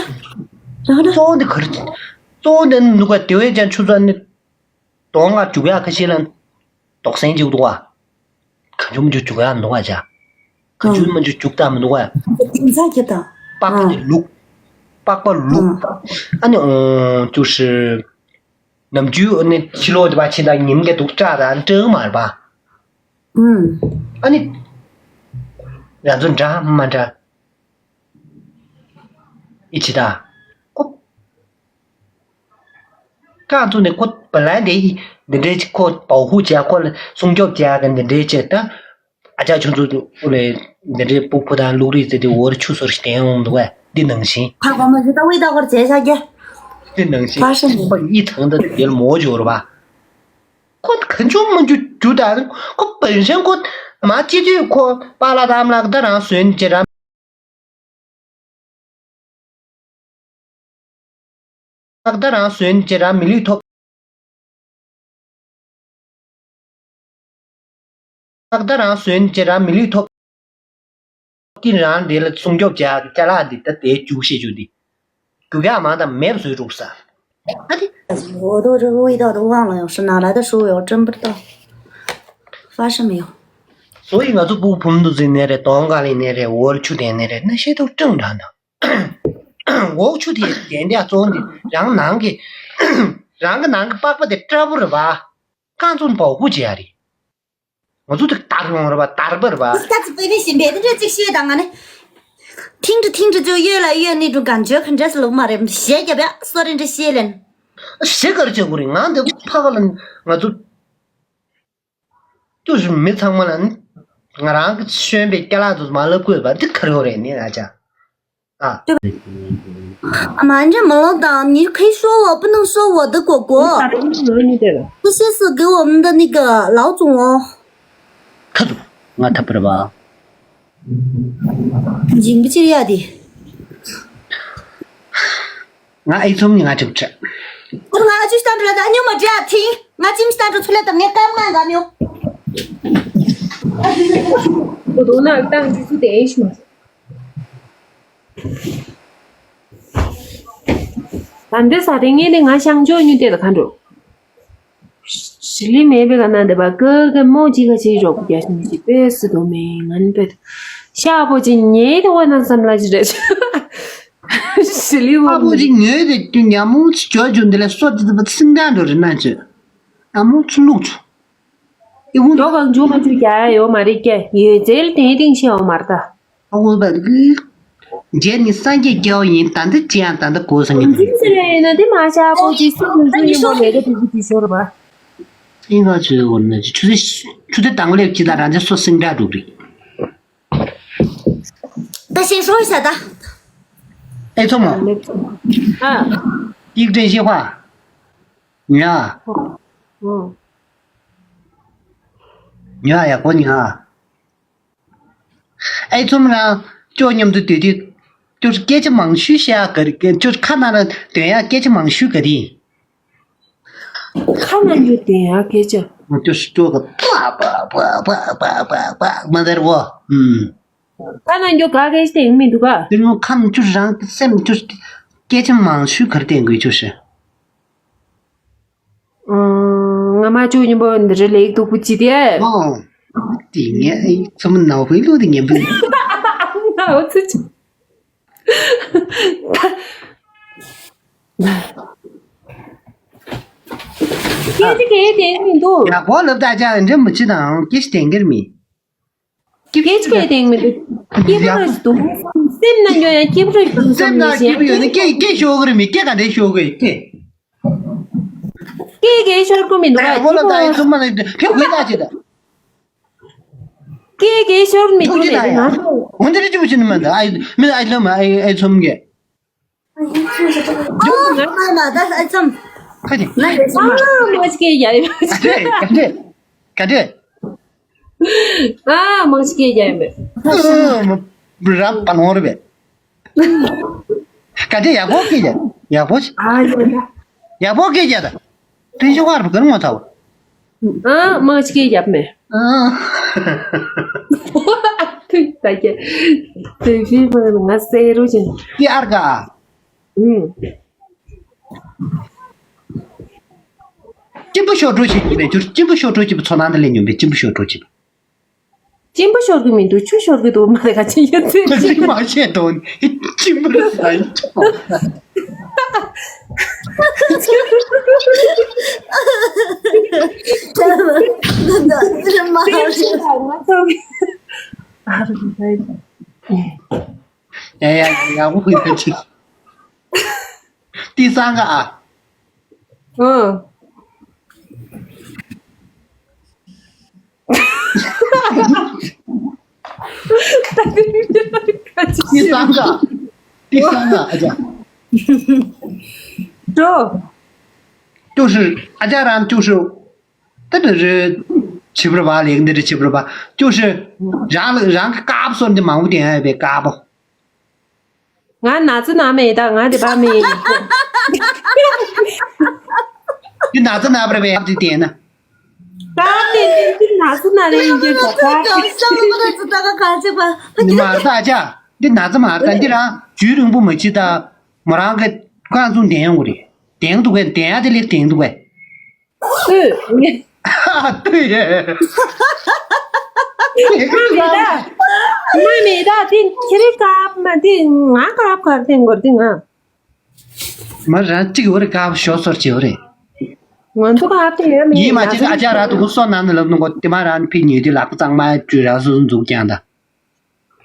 然后呢？ གཙོ་བོ་འདི་ག་རེ། གཙོ་བོ་འདི་མི་འདུག་གས། དེ་བས་ཀྱང་ཆུ་ཚོད་ནི་དོང་ང་རྒྱུག་ཡག་ཁ་ཤས་ལ་དོགས་ཟོན་བྱེད་འདུག་ག། གང་བྱུང་མང་བྱུང་རྒྱུག་ཡག་མི་འདུག་ག་ཅག། གང་བྱུང་མང་བྱུང་རྒྱུག་སྟངས་མི་འདུག་ག། ཁྱིམ་ཚང་གི་དང་། པགས་པ་དེ་བླུགས། པགས་པ་བླུགས། ཨ་ནི་ཨོ་ཅུ་ཧྲི། ནམ་རྒྱུན་ཨ་ནི་ཕྱི་ལོགས་དེ་པ་ཕྱིན་དང་ཉིན་གྱི་དུག་སྐྲག་དང་སྐྲག་མ་རེད་པ། ཨ་ནི་རང་ཚོ་འདྲ་མ་འདྲ། ཨི་ཆི་ད། ཁོ། རྐང་བཙུགས་ནས་ཁོ་བ་ལན་དེ་འདི་འདྲའི་ཁོ་保护བྱས། ཁོ་ལ་སྲུང་སྐྱོབ་བྱས་གི་འདི་འདྲའི་བྱས་ད། ཨ་ཅག་ཆུང་ཆུང་ལས་འདི་འདྲའི་ཕྲུ་གུ་དང་ལུག་རིགས་ཟེར་དེ་འོར་ཆུ་སོར་ཞིག་བསྟན་འོང་འདུག་གས། འདི་ནང་བཞིན། ཁ་གོ་མ་ཞུ་ད་ཝེ་ད་གོར་བྱས་ཤག་གི། འདི་ནང་བཞིན་ཕར་ཤ་མི་ཁོ་ཡིད་ཐང་ད་དེ་ལ་མོ་འབྱོར་བ། ཁོ་གང་བྱུང་མང་བྱུང་རྒྱུག་ད། ཁོ་བན་ཤང་ཁོ་མ་སྤྱི་འཐུས་ཁོ་པཱ་ལགས་དང་ཨ་མ་ལགས་ད་རང་ཟོན་གྱི་ར། ལགས་ད་རང་ཟོན་གྱི་ར་མི་ལུས་ཐོབ། ལགས་ད་རང་ཟོན་གྱི་ར་མི་ལུས་ཐོབ། ཀྱི་རང་དེ་ལ་སྲུང་སྐྱོབ་བྱ་ཅ་ལག་འདི་ད་དེ་རྒྱུག་ཤེས་རྒྱུ་འདི། རྒྱུག་ཡག་མང་དང་མེད་པ་བཟོས་འགྲུབ་ས། ཨ་དེ། 我都这个味道都忘了，是哪来的时候，我真不知道。发生没有？ 所以་ང་ཚོ་ཕྲུ་གུ་བུ་མོ་འདུག་ཟིན་ནས་རེད། གདོང་དཀར་ལིང་ནས་རེད། འོར་ཆུ་ལྡན་ནས་རེད། ན་ཤེས་ཐུབ་སྤྲང་དྲགས་ན། འོག་ཆུ་དེ་ལྡན་དེ་གཙོ་བོ་འདི་རང་ནང་གི། རང་གི་ནང་གི་པགས་པ་དེ་སྐྲ་བོ་རེད་པ། རྐང་བཙུགས་ནས་保护བྱེད་ཡ་རེད། ང་ཚོ་དེ་དར་ཡོང་རེད་པ། དར་པ་རེད་པ། ད་ཅི་པེ་པེ་ཞིམ་པའི་དེ་འདྲ་ཅིག་བཤད་དང་ང་ནི། 听着听着就越来越那种感觉 很真实了嘛རེད། 写 རྒྱབ་ཡ་sorry འདྲ་བཤད་ལན། ཞེ་གར་བྱེད་དགོས་རེད། ང་འདི་ཕ་ག་ལ་ང་ཚོ། ཏུ་ཞུ་མི་ཚང་མ་ལ་ནི། ང་རང་གི་ཤོན་པའི་སྐྱ་ལག་ཚོ་མ་ལབ་དགོས་པ་འདི་ག་རེ་ཡོད་རེད་ནི་ཨ་ཅག་ཨ། ཨ་མ་འདྲ་མ་ལོག་དང་ནི་可以说我不能说我的果果。 不是是给我们的那个老总哦。 ཁ་ཐུག་ང་ཐབས་པར་བ། འཇིང་པོ་ཅིར་ཡ་དེ། ང་ཨེ་ཚོམ་ནི་ང་གྲིབ་ཁྲ། ཁོ་ང་ཅུ་སྟན་འགྲོ་ལ་ད་ཉོ་མ་འདྲ་ཐིང་། ང་ཅིམ་སྟན་འགྲོ་ཚུ་ལ་ད་ངས་ཀམ་ང་ང་ཉོ། ཁོ་དོ་ན་ཏང་ཅི་ཚུ་དེ་ཨེ་ཤི་མ། ད་འདི་ས་དེ་ངས་ནི་ང་ཤང་ཅོ་ཉུ་དེ་ལ་ཁ་འགྲོ། ཞི་ལི་མེད་པའི་ག་ན་འདི་པ་ཀ་ཀ་མོ་ཅི་ག་ཅི་རོགས་རྒྱ་ཤིང་ཅི་པེ་སི་དོ་མེ་ང་ནི་པེ། ཤ་པོ་ཅི་ཉེ་དེ་བ་ན་བསམ་ལ་ཅི་རེད། ཞི་ལི་བ་ཨ་ཕོ་ཅིག་ཉོས་ཏེ་དུས་ཉ་མོ་ཅིག་ཇོ་ཇོ་འདི་ལ་སོ་ཅི་ཙི་པ་ཚིང་དྲག་འགྲོ་རེ་ན་ཅི། ཨ་མོ་ཚུ་ལུག་ཚུ། ཨི་ཝུན། ཇོ་གང་ཇོ་མ་ཅུ་རྒྱ་ཡ་ཡོ་མ་རེད་ཀྱེ་ཡོད་ཙེལ་དེ་སྟེང་ཤེས་ཡོ་མར་ད། ཨ་ཝུན་པ་གི། རྗེ་ནི་སངས་རྒྱས་སྐྱེ་བ་ཡིན། ད་འདི་ཅི་ཡང་ད་འདི་གོ་ས་ངན་འཛིན་ཟེར་ཡ་ཡིན་ན་དེ་མ་ཤ་པོ་ཅི་སུ་ལུག་ཚུ་ཡིན་པོ་ལས་ཀ་དུ་གི་དུ་ཤོར་བ། ཨི་ང་ཚོའི་འོ་ན་ཆུ་ཚོད་ཆུ་ཚོད་དང་པོ་ལེབ་ཅི་ད་རང་ཅི་སོ་སིང་དྲག་འགྲོ་རེད། 大先说一下的。 ཨེ་ཚོ་མོ། ཨ། ཏིག་ཏྲེ་ཤེ་ཧྭ། ཉ། ཨོ། ཉ་ཡག་པོ་ཉ། ཨེ་ཚོ་མོ་རང་ཅོ་མཉམ་དུ་སྡོད་དུས་ཅོ་སྐད་ཆ་མང་ཤོས་བཤད་ཡག་ག་རེ་ཅོ་ཁ་ནང་ལ་འདོན་ཡག་སྐད་ཆ་མང་ཤོས་ག་རེ་ཡིན། ཁ་ནང་རྒྱུ་དེ་ཡང་སྐད་ཆ། ང་ཁྱོད་སུ་སྐྱོ་ག་པ་པ་པ་པ་པ་པ་པ་མ་ཟེར་བོ། ཨུམ། ཁ་ནང་རྒྱུ་ག་སྐད་ཆ་དེ་ཡིན་མི་འདུག་ག། དེ་ནི་ཁ་ནང་ཁྱོད་རང་སེམས་ཁྱོད་སྐད་ཆ་མང་ཤོས་ག་རེ་བསྟན་དགོས་ཁྱོད་ཤི། ང་མ་ཅུ་ཉིན་པོ་འདི་རེ་ལེགས་སྡུག་པོ་ཅི་དེ། ཨོ། དེ་ངས་ཚོམ་ནའོ་ཧུའི་ལུ་དེ་ངན་པོ། ནའོ་ཚུ་ཅི། སྐད་ཆ་གས་དེ་མི་འདུག་ཡག་པོ་ལབ་ད་ཅག་འདྲེ་མི་ཅི་དང་སྐད་ཆ་དེ་འགེར་མི། སྐད་ཆ་གས་དེ་མི་འདུག་སྐྱིད་པོ་ར་ཞིག་འདུག་སེམས་ནང་ཡོད་ཡང་སྐྱིད་པོ་ར་ཞིག་འདུག་སེམས་ནང་སྐྱིད་པོ་ཡོད་ན་སྐད་སྐད་ཤོར་གི་རེད་མི་སྐད་ག་འདྲས་ཤོར་གི་སྐད། སྐད་གས་ཤོར་གི་མི་འདུག་ད་ཡག་པོ་ལབ་ད་ཨེ་ཚོམ་མ་ནི་ཕེ་ཧུའི་ད་ཅི་ད། སྐད་གས་ཤོར་མི་འདུག་ཐུགས་རྗེ་ལས་ད་ཡ། ང་འོན་ཏེ་རེ་ཅི་བ་ཅི་ནི་མ་ད་ཨེ་མི་ཨེ་ལོ་མ་ཨེ་ཨེ་ཚོམ་གས། ཨ་མ་ད་ཨེ་ཚོམ། ཁ་ཅིག་ང་ཡོད་ཤི་མ། ཨ་མ་སྐད་ཡ་ཡོད་ཤི། ག་འདྲས་ག་འདྲས། ཨ་མ་སྐད་ཡ་ཡོད་མེད། ར་པ་ལོང་རེད་པས། ག་འདྲས་ཡག་པོ་སྐད་ཡ་ཡག་པོ་ཞིག་ཨ་ཡོད་ད། ཡག་པོ་སྐད་ཡ་ད། ཕན་ཤོག་ཁར་བུ་གར་ངོ་ཐའོ། ཨ་མ་ཅིག་ཡབ་མེ། ཨ་ཐུག་ད་ཀྱེ། དེ་ཕི་མ་ང་སེ་རུ་ཅན། ཏི་ཨར་ག་ཨ། ཨུམ། གཅིན་པ་ཤོར་འགྲོ་བྱེད་ཀྱི་རེད་འགྱུར། གཅིན་པ་ཤོར་འགྲོ་བྱེད་པ་ཚོ་ནང་དུ་ལས་ཉོན་པའི་གཅིན་པ་ཤོར་འགྲོ་བྱེད་པ། གཅིན་པ་ཤོར་གི་མི་འདུག་ཆུ་ཤོར་གི་འདུག་མ་རེད་ག་ཅི་ཡོད་ཚོད་ཅི། མ་བཤད་དོན་གཅིན་པ་རེད་ད་ཡིན། ཨ་རེད། ཡ་ཡ་ཡ་ཧུ་ཧུ་ཡ་ཅི། ཏི་སང་ག་ཨ། ཨ། ཏི་སང་ག་ཏི་སང་ག་ཨ་ཅག 对。就是ཨ་ཅག་རང་就是 ད་འདི་རེད། བྱིས་པ་རེད་པ། ལས་ཀ་འདི་རེད། བྱིས་པ་རེད་པ།就是རང་ལ་རང་གི་དཀར་པོ་སོར་འདི་མང་པོ་བསྟན་ཡ་ཡོད་པའི་དཀར་པོ། ང་ན་ཚ་ན་མེད་ད། ང་དེ་པ་མེད། འདི་ན་ཚ་ན་པ་རེད་པས། འདི་བསྟན་ན། དཀར་དེ་དེ་འདི་ན་ཚ་ན་རེད། ཡིན་གྱི་ད་དཀར་དེ། ཤ་ལོ་ཀ་ཚོ་ད་ག་ག་ཚེ་པ། འདི་མ་རེད་ད་ཨ་ཅག་འདི་ན་ཚ་མ་རེད་ད། འདི་རང་རྒྱུན་རིང་པོ་མ་བྱེད་ད། མོ་རང་གི་རྐང་བཙུགས་བསྟན་ཡོང་གི་རེད། བསྟན་འདུག་གས། བསྟན་ཡ་དེ་ལས་བསྟན་འདུག་གས། ལྟོས། ལྟོས་ཡས། ང་མེད་ད། ང་མེད་ད། དེ་ཁྱེད་རའི་དཀར་མ་དེ་ང་དཀར་གར་དེ་འགོར་དེ་ང་། མ་རང་གཅིག་ཡོད་རེད། དཀར་ཤོ་སོར་བྱེད་ཡོད་རེད། ང་ཚོ་དཀར་དེ་ཡོད་མེད་ཡིན་མ་ཡིན་ཅིག་ཨ་ཅག་ར་དུ་གུ་སོ་ནང་ནས་ལབ་ནུ་གོ་དེ་མ་རང་ཕི་ཉོས་དེ་ལག་པ་གཙང་མ་བཀྲུས་ར་སོ་སོ་འཛུགས་ཀྱང་ད།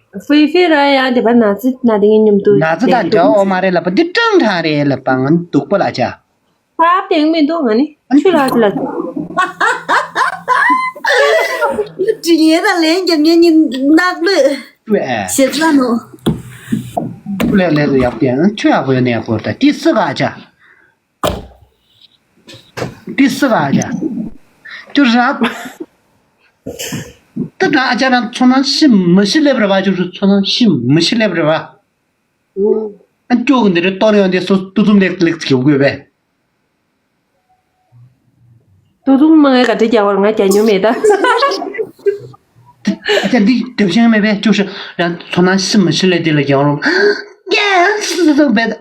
ཧྥི་ཧྥི་ར་ཡ་དེ་པ་ན་ཚི་ན་དེ་ངའི་མཉམ་དུ་ན་ཚི་དང་འདྲ་བོ་མ་རེད་ལབ་པ། འདི་ཀྲང་ཀྲང་རེད་ལབ་པ། ང་སྡུག་པོ་ལ་ཆ། ཕབ་དེང་མི་འདུག་ང་ནི་ཆུ་ལ་ཆུ་ལ་ཆུ། དྲི་ངན་དང་ལན་རྒྱབ་ཉན་ཉིན་ནག་ལོས་ཨེ། ཞེ་ཚ་ནོ། ལས་ལས་ལས་ཡག་པོ་ཡང་ཆུ་ཡག་པོ་ཡོད་ནས་ཡག་པོ་རེད་ད། ཏི་སི་ག་ཆ། ཏི་སི་ག་ཆ། ཅུ་ར། ད་ད་ཨ་ཅག་རང་ཚོ་ནང་ཤི་མི་ཤི་སླེབས་རེད་བ། ཅུ་ཚོ་ནང་ཤི་མི་ཤི་སླེབས་རེད་བ། ཨ་ཅོག་འདི་རེད། ཏོ་རེ་ཡོང་དེ་སོ་ཏུ་ཙུམ་ལེགས་ལེགས་ཚིག་དགོས་པས། ཏུ་ཙུམ་མ་ངའི་ག་འདྲ་རྒྱག་བར་ང་རྒྱག་མྱོང་མེད་ད། ཨ་ཅག་འདི་དེབ་ཆེན་མེད་པས། ཅུ་ཤི་རང་ཚོ་ནང་ཤི་མི་ཤི་ལེ་དེ་ལ་རྒྱག་རུང་། ཡ་ཤི་ཙུམ་བས།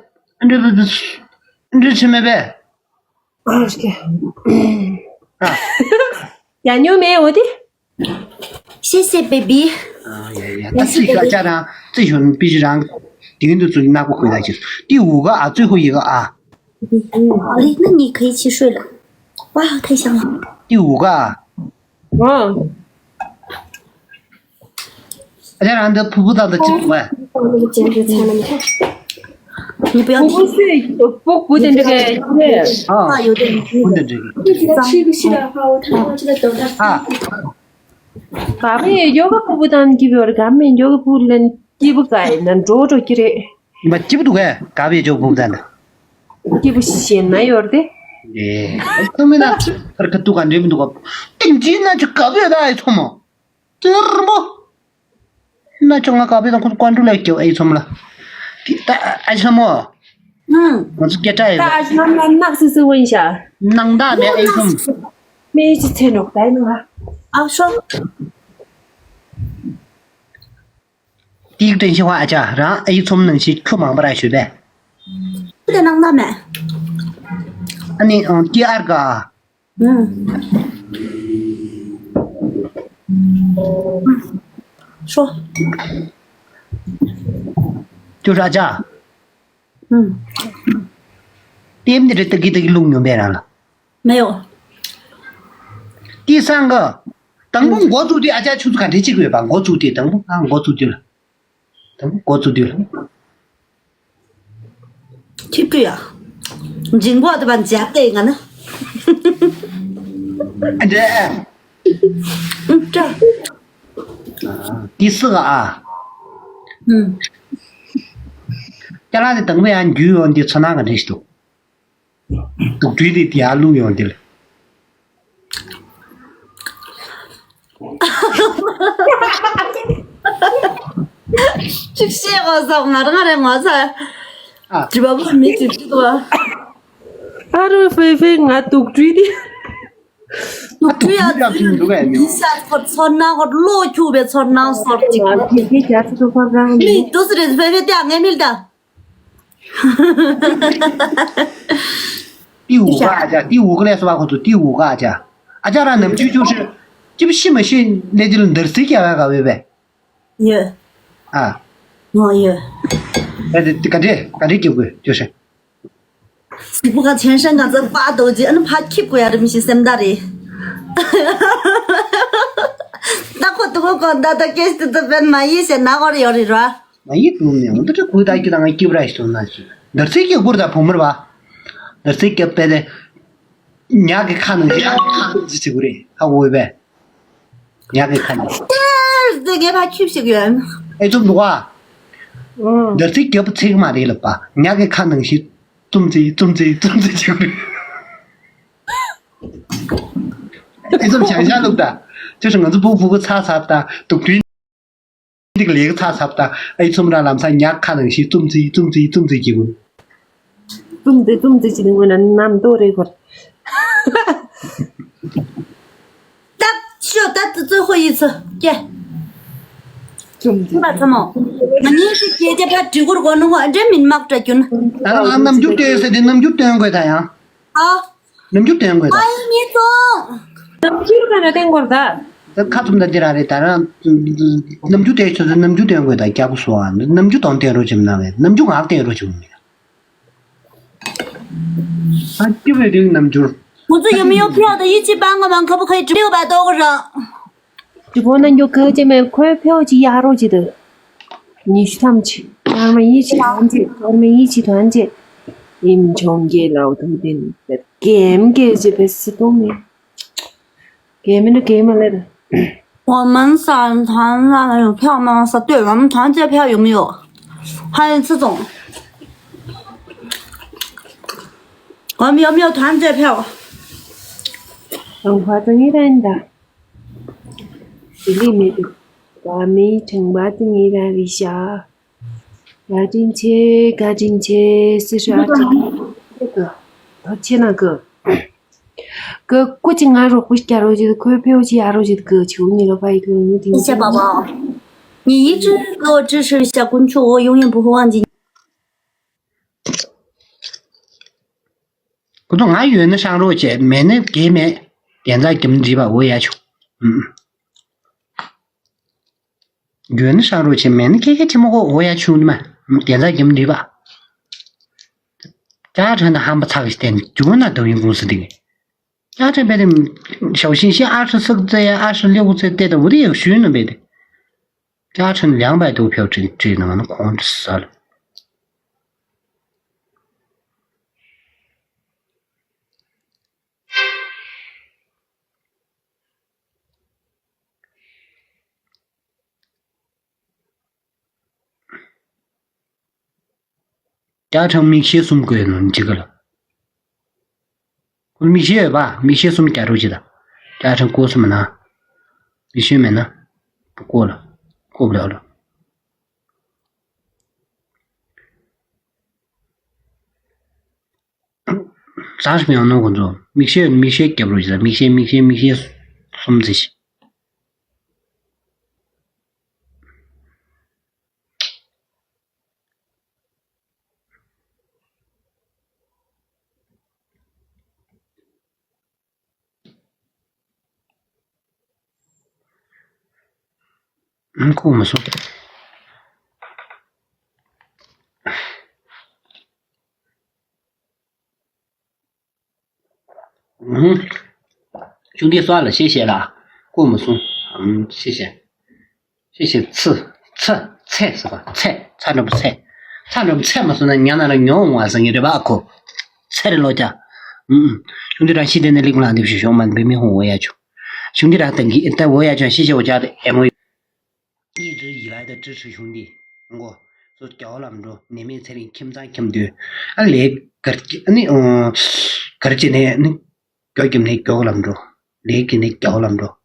འདྲི་འདྲི་ཆེ་མེད་པས། ཨ། ཡ་ཉོ་མེད་འོ་དེ།谢谢baby。 ཨ་ཡ་ཡ། ད་ཚིག་ཤ་ཅག་རང་རྩི་ཞོན་པི་ཞི་རང་དེང་དུ་ཚུར་ནག་པོ་ཁོས་ད་ཁྱེར་ཏི་འུ་ག་ཨ་ཙི་ཧུ་ཡི་ག་ཨ། 好嘞，那你可以去睡了。哇，太香了。 ཏི་འུ་ག་ཨ། ཨ། ཨ་ཅག་རང་འདི་ཕུ་བུ་དང་འདི་གཅིག་པ།你不要听。不是，不不的这个。啊，有点。不的这个。一直吃不下的话，我他妈这个等着。啊。爸爸也有个不不当的，比如咱们有个不能，记不改，能捉着起来。 མ་སྐྱིད་པོ་འདུག་གས། ག་བའི་ཇོག་བུབ་ད་ན། སྐྱིད་པོ་ཞེ་ན་ཡོར་ཏེ། ཨེ། ཁོ་མིན་ན་ཁར་ཁ་ཏུ་ག་འདྲེ་མི་འདུག་ག་ཏིང་ཅི་ན་ཅི་ག་བའི་ད་ཨེ་ཚོ་མོ། ཏིར་མོ། ན་ཅོ་ང་ག་བའི་ད་ཁོ་ཀོན་ཀྲུ་ལེགས་ཀྱི་ཨེ་ཚོ་མོ་ལ། ཏི་ད་ཨེ་ཚོ་མོ། ང་ཚོ་སྐད་གྲགས་ཡོད། ད་ཨ་ཞུ་ན་ནག་སི་སི་ཝིན་ཤ། ནང་ད་ནས་ཨེ་ཚོ་མོ། མེ་ཅི་ཚེ་ནོག་ད་ཨེ་ནོ་ང་། ཨ་ཤོ། ཏིག་ཏྲེན་ཤི་ཧྭ་ཨ་ཅག་རང་ཨེ་ཡི་ཚོམ་ནང་ཞིག་ཁྱོ་མང་པ་ར་ཞུས་པས། དེ་ནང་ན་མེད། ཨ་ནི་ཨང་ཀི་ཨར་ག་ཧྲོ། ཅོ་ཧྲ་ཅག་ཏེམ་དེ་རེ་ཏི་གི་ཏི་གི་ལུག་ཉོན་པས་རང་ལ། 没有。 ཏི་སང་ག་དང་པོ་འགོ་བཙུགས་དུས་ཨ་ཅག་ཆུ་ཚོད་ག་འདྲས་གཅིག་ཡོད་པ། འགོ་བཙུགས་དུས་དང་པོ་ཨ་འགོ་བཙུགས་དུས་ལ། དང་པོ་འགོ་བཙུགས་དུས་ལ། ཐིབ་ཀུ་ཡ། འཇིང་པོ་དེ་བ་འཇབ་སྟེ་ང་ན། ཨ་འདྲས། ཨུ་ཏྲ། ཏི་སི་ག་ཨ། ཨུམ། ཅ་ལག་དེ་དང་པོ་ཡང་རྒྱུས་ཡོང་དུས་ཚོར་སྣང་ག་འདྲས་ཞིག་འདུག་དུག་སྦྲུལ་དེ་དེ་ཡར་བླུགས་ཡོང་དེ་ལ། ཅིག་བཤད་དགོས་བསམ་ང་རང་རེད་ང་ཚ། ཨ། དྲི་བ་བུ་མི་ཅིག་ཅིག་བ། ཨ་རོ་ཧྥེ་ཧྥེ་ང་དུག་སྦྲུལ་དེ། དུག་སྦྲུལ་ཡ། དུག་སྦྲུལ་ཡ་ཚུལ་འདུག་གས་མྱོང་། ཡིན་ས་ཁོ་ཚོར་སྣང་ཁོ་བློ་འཁྱུག་པའི་ཚོར་སྣང་སོར་ཅིག་ང་ཕི་ཕི་རྒྱ་ཚ་ཐུག་པ་རང་མི་དུ་སི་རེད་ཧྥེ་ཧྥེ་དེ་ངའི་མིལ་ད། ཏི་ཝུ་ཀ་ཨ་ཅག་ཏི་ཝུ་ཀ་ལས་སོ་བ་ཁོ་ཚོ་ཏི་ཝུ་ཀ་ཨ་ཅག་ཨ་ཅག་རང་ནམ་རྒྱུན་ཅུང་ཧྲི། ཅི་བ་ཤི་མ་ཤི་ལས་དེ་ལ་འདར་སིག་རྒྱག་ཡ་ག་བས་པས། ཡོད། ཨ། ང་ཡོད། ཨ་དེ་ག་འདྲས་ག་འདྲས་རྒྱབ་དགོས་ཅོ་ཤེ། གཟིག་པོ་ག་ཆེན་ཧྲན་ག་ཚ་པ་དོ་ཅི་ཨ་ནི་ཕ་ཁྱིབ་དགོས་ཡ་རེ་མི་ཤི་སེམས་ད་རེད། ད་ཁོ་དུ་བོ་གོ་ད་ད་ཀེ་སི་དུ་ད་པན་མ་ཡི་ཤེ་ན་གོ་རེ་ཡོད་རེད་ར། མ་ཡི་དུ་ནས་འོ་ད་ཁོ་ད་ཀི་ད་ང་ཁྱིབ་ར་ཤི་སོང་ན་ཤི། འདར་སིག་རྒྱབ་དགོས་ར་ད་བུ་མོར་བ། འདར་སིག་རྒྱབ་པས་དེ། ཉག་གི་ཁ་ནང་བཞིན་ཨ་ཁ་ཅི་བྱེད་དགོས་རེད་ཧ་གོ་བས། ཉག་གི་ཁ་ནང་། ཏེར་ཏེ་ངས་ཕར་ཁྱིབ་ཞིག་ཡོད། ཨེ་ཙུམ་འདུག་ཨ། ཨང་། འདར་སིག་རྒྱབ་ཚིག་མ་རེད་ལབ་པ། ཉག་གི་ཁ་ནང་བཞིན་ཙུམ་ཙི་ཙུམ་ཙི་ཙུམ་ཙི་བྱེད་དགོས་རེད། ཨེ་ཙུམ་བྱང་ཤ་ལུག་ད། ཅི་ཞིག་ང་ཚོ་བུ་བུ་གུ་ཚ་ཚ་ད་དུག་སྦྲུལ། འདི་ག་ལེགས་ཚ་ཚབ་ད་ཨེ་ཙུམ་ར་ལམ་སང་ཉག་ཁ་ནང་བཞིན་ཙུམ་ཙི་ཙུམ་ཙི་ཙུམ་ཙི་གྱིས་གུ། ཙུམ་ཙི་ཙུམ་ཙི་ཅི་ནི་ངོ་ན་ནམ་ཏོ་རེ་གོ། ཏབ་ཤོ་ཏབ་ཏུ་ཙོ་ཧོ་ཡི་ཚོ་ཀྱེ། ཙུམ་ཙི། ཁྱིམ་པ་ཚོ་མོ། ང་གཉིས་ཀྱི་སྐད་ཆ་ཕར་འབྲི་གུར་གོ་ནུ་ཧོ་འདྲེ་མིན་མག་དྲ་རྒྱུ་ན། ད་ང་རྣམ་འགྱུར་སྟོན་ཟེར་དེ་རྣམ་འགྱུར་སྟོན་དགོས་ད་ཡང་། ཨ། རྣམ་འགྱུར་སྟོན་དགོས་ད། ཨའི་མི་ཚོ། རྣམ་འགྱུར་ག་ནས་སྟོན་དགོས་ད། ད་ཁ་ཚུམ་ད་འདི་ར་རེད་ད་རང་། རྣམ་འགྱུར་དེ་ཆོས་ཚོ་རྣམ་འགྱུར་སྟོན་དགོས་ད་སྐྱག་པོ་སོ་ཨ་རྣམ་འགྱུར་དང་སྟོན་རོགས་བྱེད་མ་གནང་བས་རྣམ་འགྱུར་ངག་སྟོན་རོགས་བྱེད་མ་གནང་། ཨ་སྐྱིད་པའི་རིགས་རྣམ་འགྱུར། ཁོ་ཚོ་ཡོད་མི་ཡོད་ཕེའོ་ད་ཡིད་ཆེས་པ་ང་མང་ཁ་པོ་ཁ་ཡི་བྲིས་པ་ཏོག་རང་། དེ་གོ་ན་འགྱོ་ག་ཅེ་མེ་ཁོའི་ཕེའོ་ཅི་ཡ་རོ་ཅི་དུ། ཉི་ཤུ་ཐམ་ཅི། ཨར་མ་ཡི་ཅི་ཐམ་ཅི། ཨར་མ་ཡི་ཅི་ཐམ་ཅི། ཨིམ་ཆོང་གེ་ལའོ་ཐུ་ཏིན། གེམ་གེ་ཅི་བེ་སི་ཏོ་མེ། གེམ་ནི་གེམ་ལེ། 我们三团那有票吗？是对，我们团这票有没有？还有这种，我们有没有团这票？ ཁྲེང་ཧྭ་ཙི་ངི་རན་ད། ལི་ལི་མེད་འདུག་བ་མི་ཁྲེང་ཧྭ་ཙི་ངི་རན་རི་ཤ། བཀའ་དྲིན་ཆེ་བཀའ་དྲིན་ཆེ་སི་ཧྲ་ཅི་གི་ད་ཆེ་ན་གི་གི་ཀུ་ཅི་ང་རོགས་པོ་སྐྱ་རོགས་ཅི་ཁོའི་ཕེའུ་ཅི་ཡ་རོགས་ཅི་གི་ཆེའུ་ཉི་ལོ་ཕ་ཡི་ཐུ་ཉི་ཐིང་། 谢谢宝宝，你一直给我支持一下关注，我永远不会忘记你。 ཁོ་ཚོ་ང་ཡོད་ན་ཤང་རོགས་བྱས་མེད་ན་དགེ་མེད། དན་རྩ་རྒྱམ་འདྲིས་པ་འོ་ཡ་ཆུ། ཡོད་ན་ཤང་རོགས་བྱས་མེད་ན་ཁེ་ཁེ་ཁྲི་མོ་ཁོ་འོ་ཡ་ཆུ་ནི་མ། དན་རྩ་རྒྱམ་འདྲིས་པ། ཅ་ཁྲ་ན་ཧམ་པ་ཚག་གི་བསྟན་རྒྱུ་ན་དུ་ཡིན་ཀུང་སི་དེ་གི། ཅ་ཁྲ་བས་དེ་ཞའོ་ཤིང་ཤིང་ཨ་ཧྲི་སག་ཙེ་ཡ་ཨ་ཧྲི་ལེའུ་ཙེ་ཏེ་ད་འུ་དེ་ཡག་ཞུས་ནི་བས་དེ། ཅ་ཁྲ་ན་ལེང་བས་དུ་ཕེའུ་ཁྲི་ཁྲི་ནང་ན་ཁོང་ཁྲི་ས་ལ། ཅ་ཁྲ་མིག་ཤེལ་གསུམ་བཀོད་ནོ་འཇིག་ག་ལ། ཁོ་མིག་ཤེལ་ཡོད་པ་མིག་ཤེལ་གསུམ་རྒྱ་རོ་ཅི་ད། ཅ་ཁྲ་བཀོད་སུ་མ་ན། མིག་ཤེལ་མེད་ན། བཀོད་ལ། བཀོད་ལ་ལ། ཟ་ཞིག་ཡང་ནོ་ཁོ་ཚོ་མིག་ཤེལ་མིག་ཤེལ་རྒྱབ་རོགས་བྱེད་ད་མིག་ཤེལ་མིག་ཤེལ་མིག་ཤེལ་གསུམ་ཙི་ཞིག་ཨང་ཁུག་མ་སོང་། ཨང་། ཆུང་དེ་སོགས་ལ་ཤེས་ཤེས་ལ། ཁུག་མ་སོང་། ཨང་ཤེས་ཤེས། ཤེས་ཤེས་ཚི། ཚ། ཚེ་ཟེར་བ་ཚེ། ཚ་འགྲོ་བ་ཚེ། ཚ་འགྲོ་བ་ཚེ་མ་སོང་ན་ཉ་ན་ར་ཉོ་འོང་བ་ཟེར་ངེས་རེད་བ་ཁོ། ཚེ་རེ་ལོ་ཀྱ། ཨུམ། ཆུང་དེ་རང་ཤི་དེ་ནས་ལིག་ལ་འདེབས་ཤིག་ཤོག་མ་འབད་མི་ཧོང་འོ་ཡ་ཆུ། ཆུང་དེ་རང་དང་གི་ད་འོ་ཡ་ཆུ་ཤི་ཤི་འོ་ཅག་དེ་ཨེ་མོ། 一直以来的支持兄弟，我说叫了么着，你们才能轻张轻对，啊，来，个，那，嗯，个，今天，那，叫今天叫了么着，来，今天叫了么着，